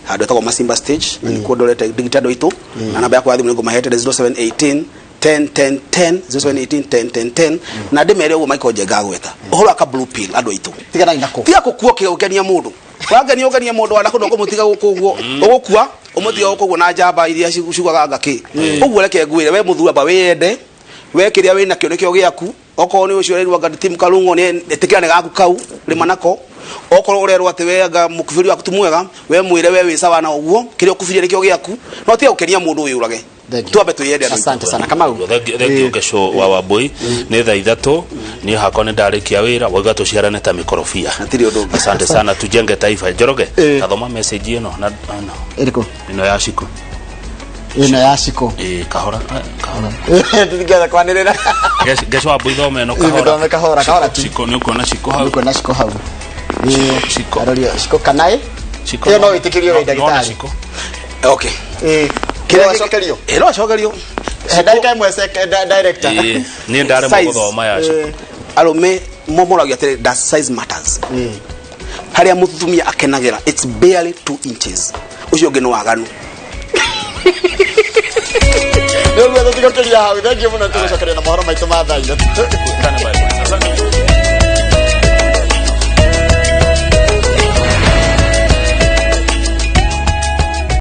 handũ etagwo Masimba Stage, na nĩkuo ndorete ndigite andũ aitũ. Na namba yakwa ya thimũ nĩ ngũmahete nĩ 0718 10 10 10, 0718 10 10 10. Na ndĩmere ũguo Michael Njenga agweta ũhoro wa ka blue pill, andũ aitũ, tiganai nako. Tiga gũkua ũkĩgenia mũndũ, wangenia ũgenie mũndũ wana kũndũ ũkũmũtiga gũkũ ũguo, ũgũkua ũmũtiga gũkũ ũguo na njamba iria ciugaga ngakĩ ũguo. Reke ngwĩre, we mũthuri, amba wĩyende we, kĩrĩa wĩ nakĩo nĩkĩo gĩaku. Okorwo nĩ ũcio ũrerwo anga timu karung'o, nĩ ĩtĩkĩra nĩ gaku kau, rĩma nako. Okorwo ũrerwo atĩ we anga mũkubiri waku ti mwega, we mwĩre we wĩ sawa na ũguo, kĩrĩa ũkubirie nĩkĩo gĩaku, no tiga gũkenia mũndũ wĩũrage. Thank you. Twambe twĩyende andũ aitũ. Asante sana, Kamau. Thengiũ Ngeco wa Wambui. Nĩ thaa 3, niĩ hakwa nĩ ndarĩkia wĩra. Wauga tũciarane ta mĩkorobia. Hatirĩ ũndũ ũngĩ. Asante sana, tujenge taifa. Njoroge. Tathoma message ĩno na ĩno. Ĩrĩkũ? Ĩno ya Ciku. Ĩno ya Ciko? Ĩ, kahora, kahora. Ndingĩenda kwanĩrĩra. Ngeco wa Mbui, thoma ĩno kahora. Thome kahora, kahora tu. Ciko, nĩ ũkuona Ciko hau. Nĩkuona Ciko hau. Ciko. Arorio Ciko kanaĩ. Ciko. Ĩyo no wĩtĩkĩrio wĩ No, ndagĩtarĩ. Ciko. Okay. Kĩrĩa acokerio. Ĩ, no acokerio. He ndagĩka ĩmwe director. Ĩ, niĩ ndaremwo Size. gũthoma ya Ciko. Arũme momoragia atĩrĩ, does size matters? Harĩa mũtumia akenagĩra, it's barely 2 inches, ũcio ũngĩ nĩ waganu. Nĩ ũguo, tũtigũkĩria hau. Thengiũ mũno, tũgũcokeria na mohoro maitũ ma thaa 3. Asante.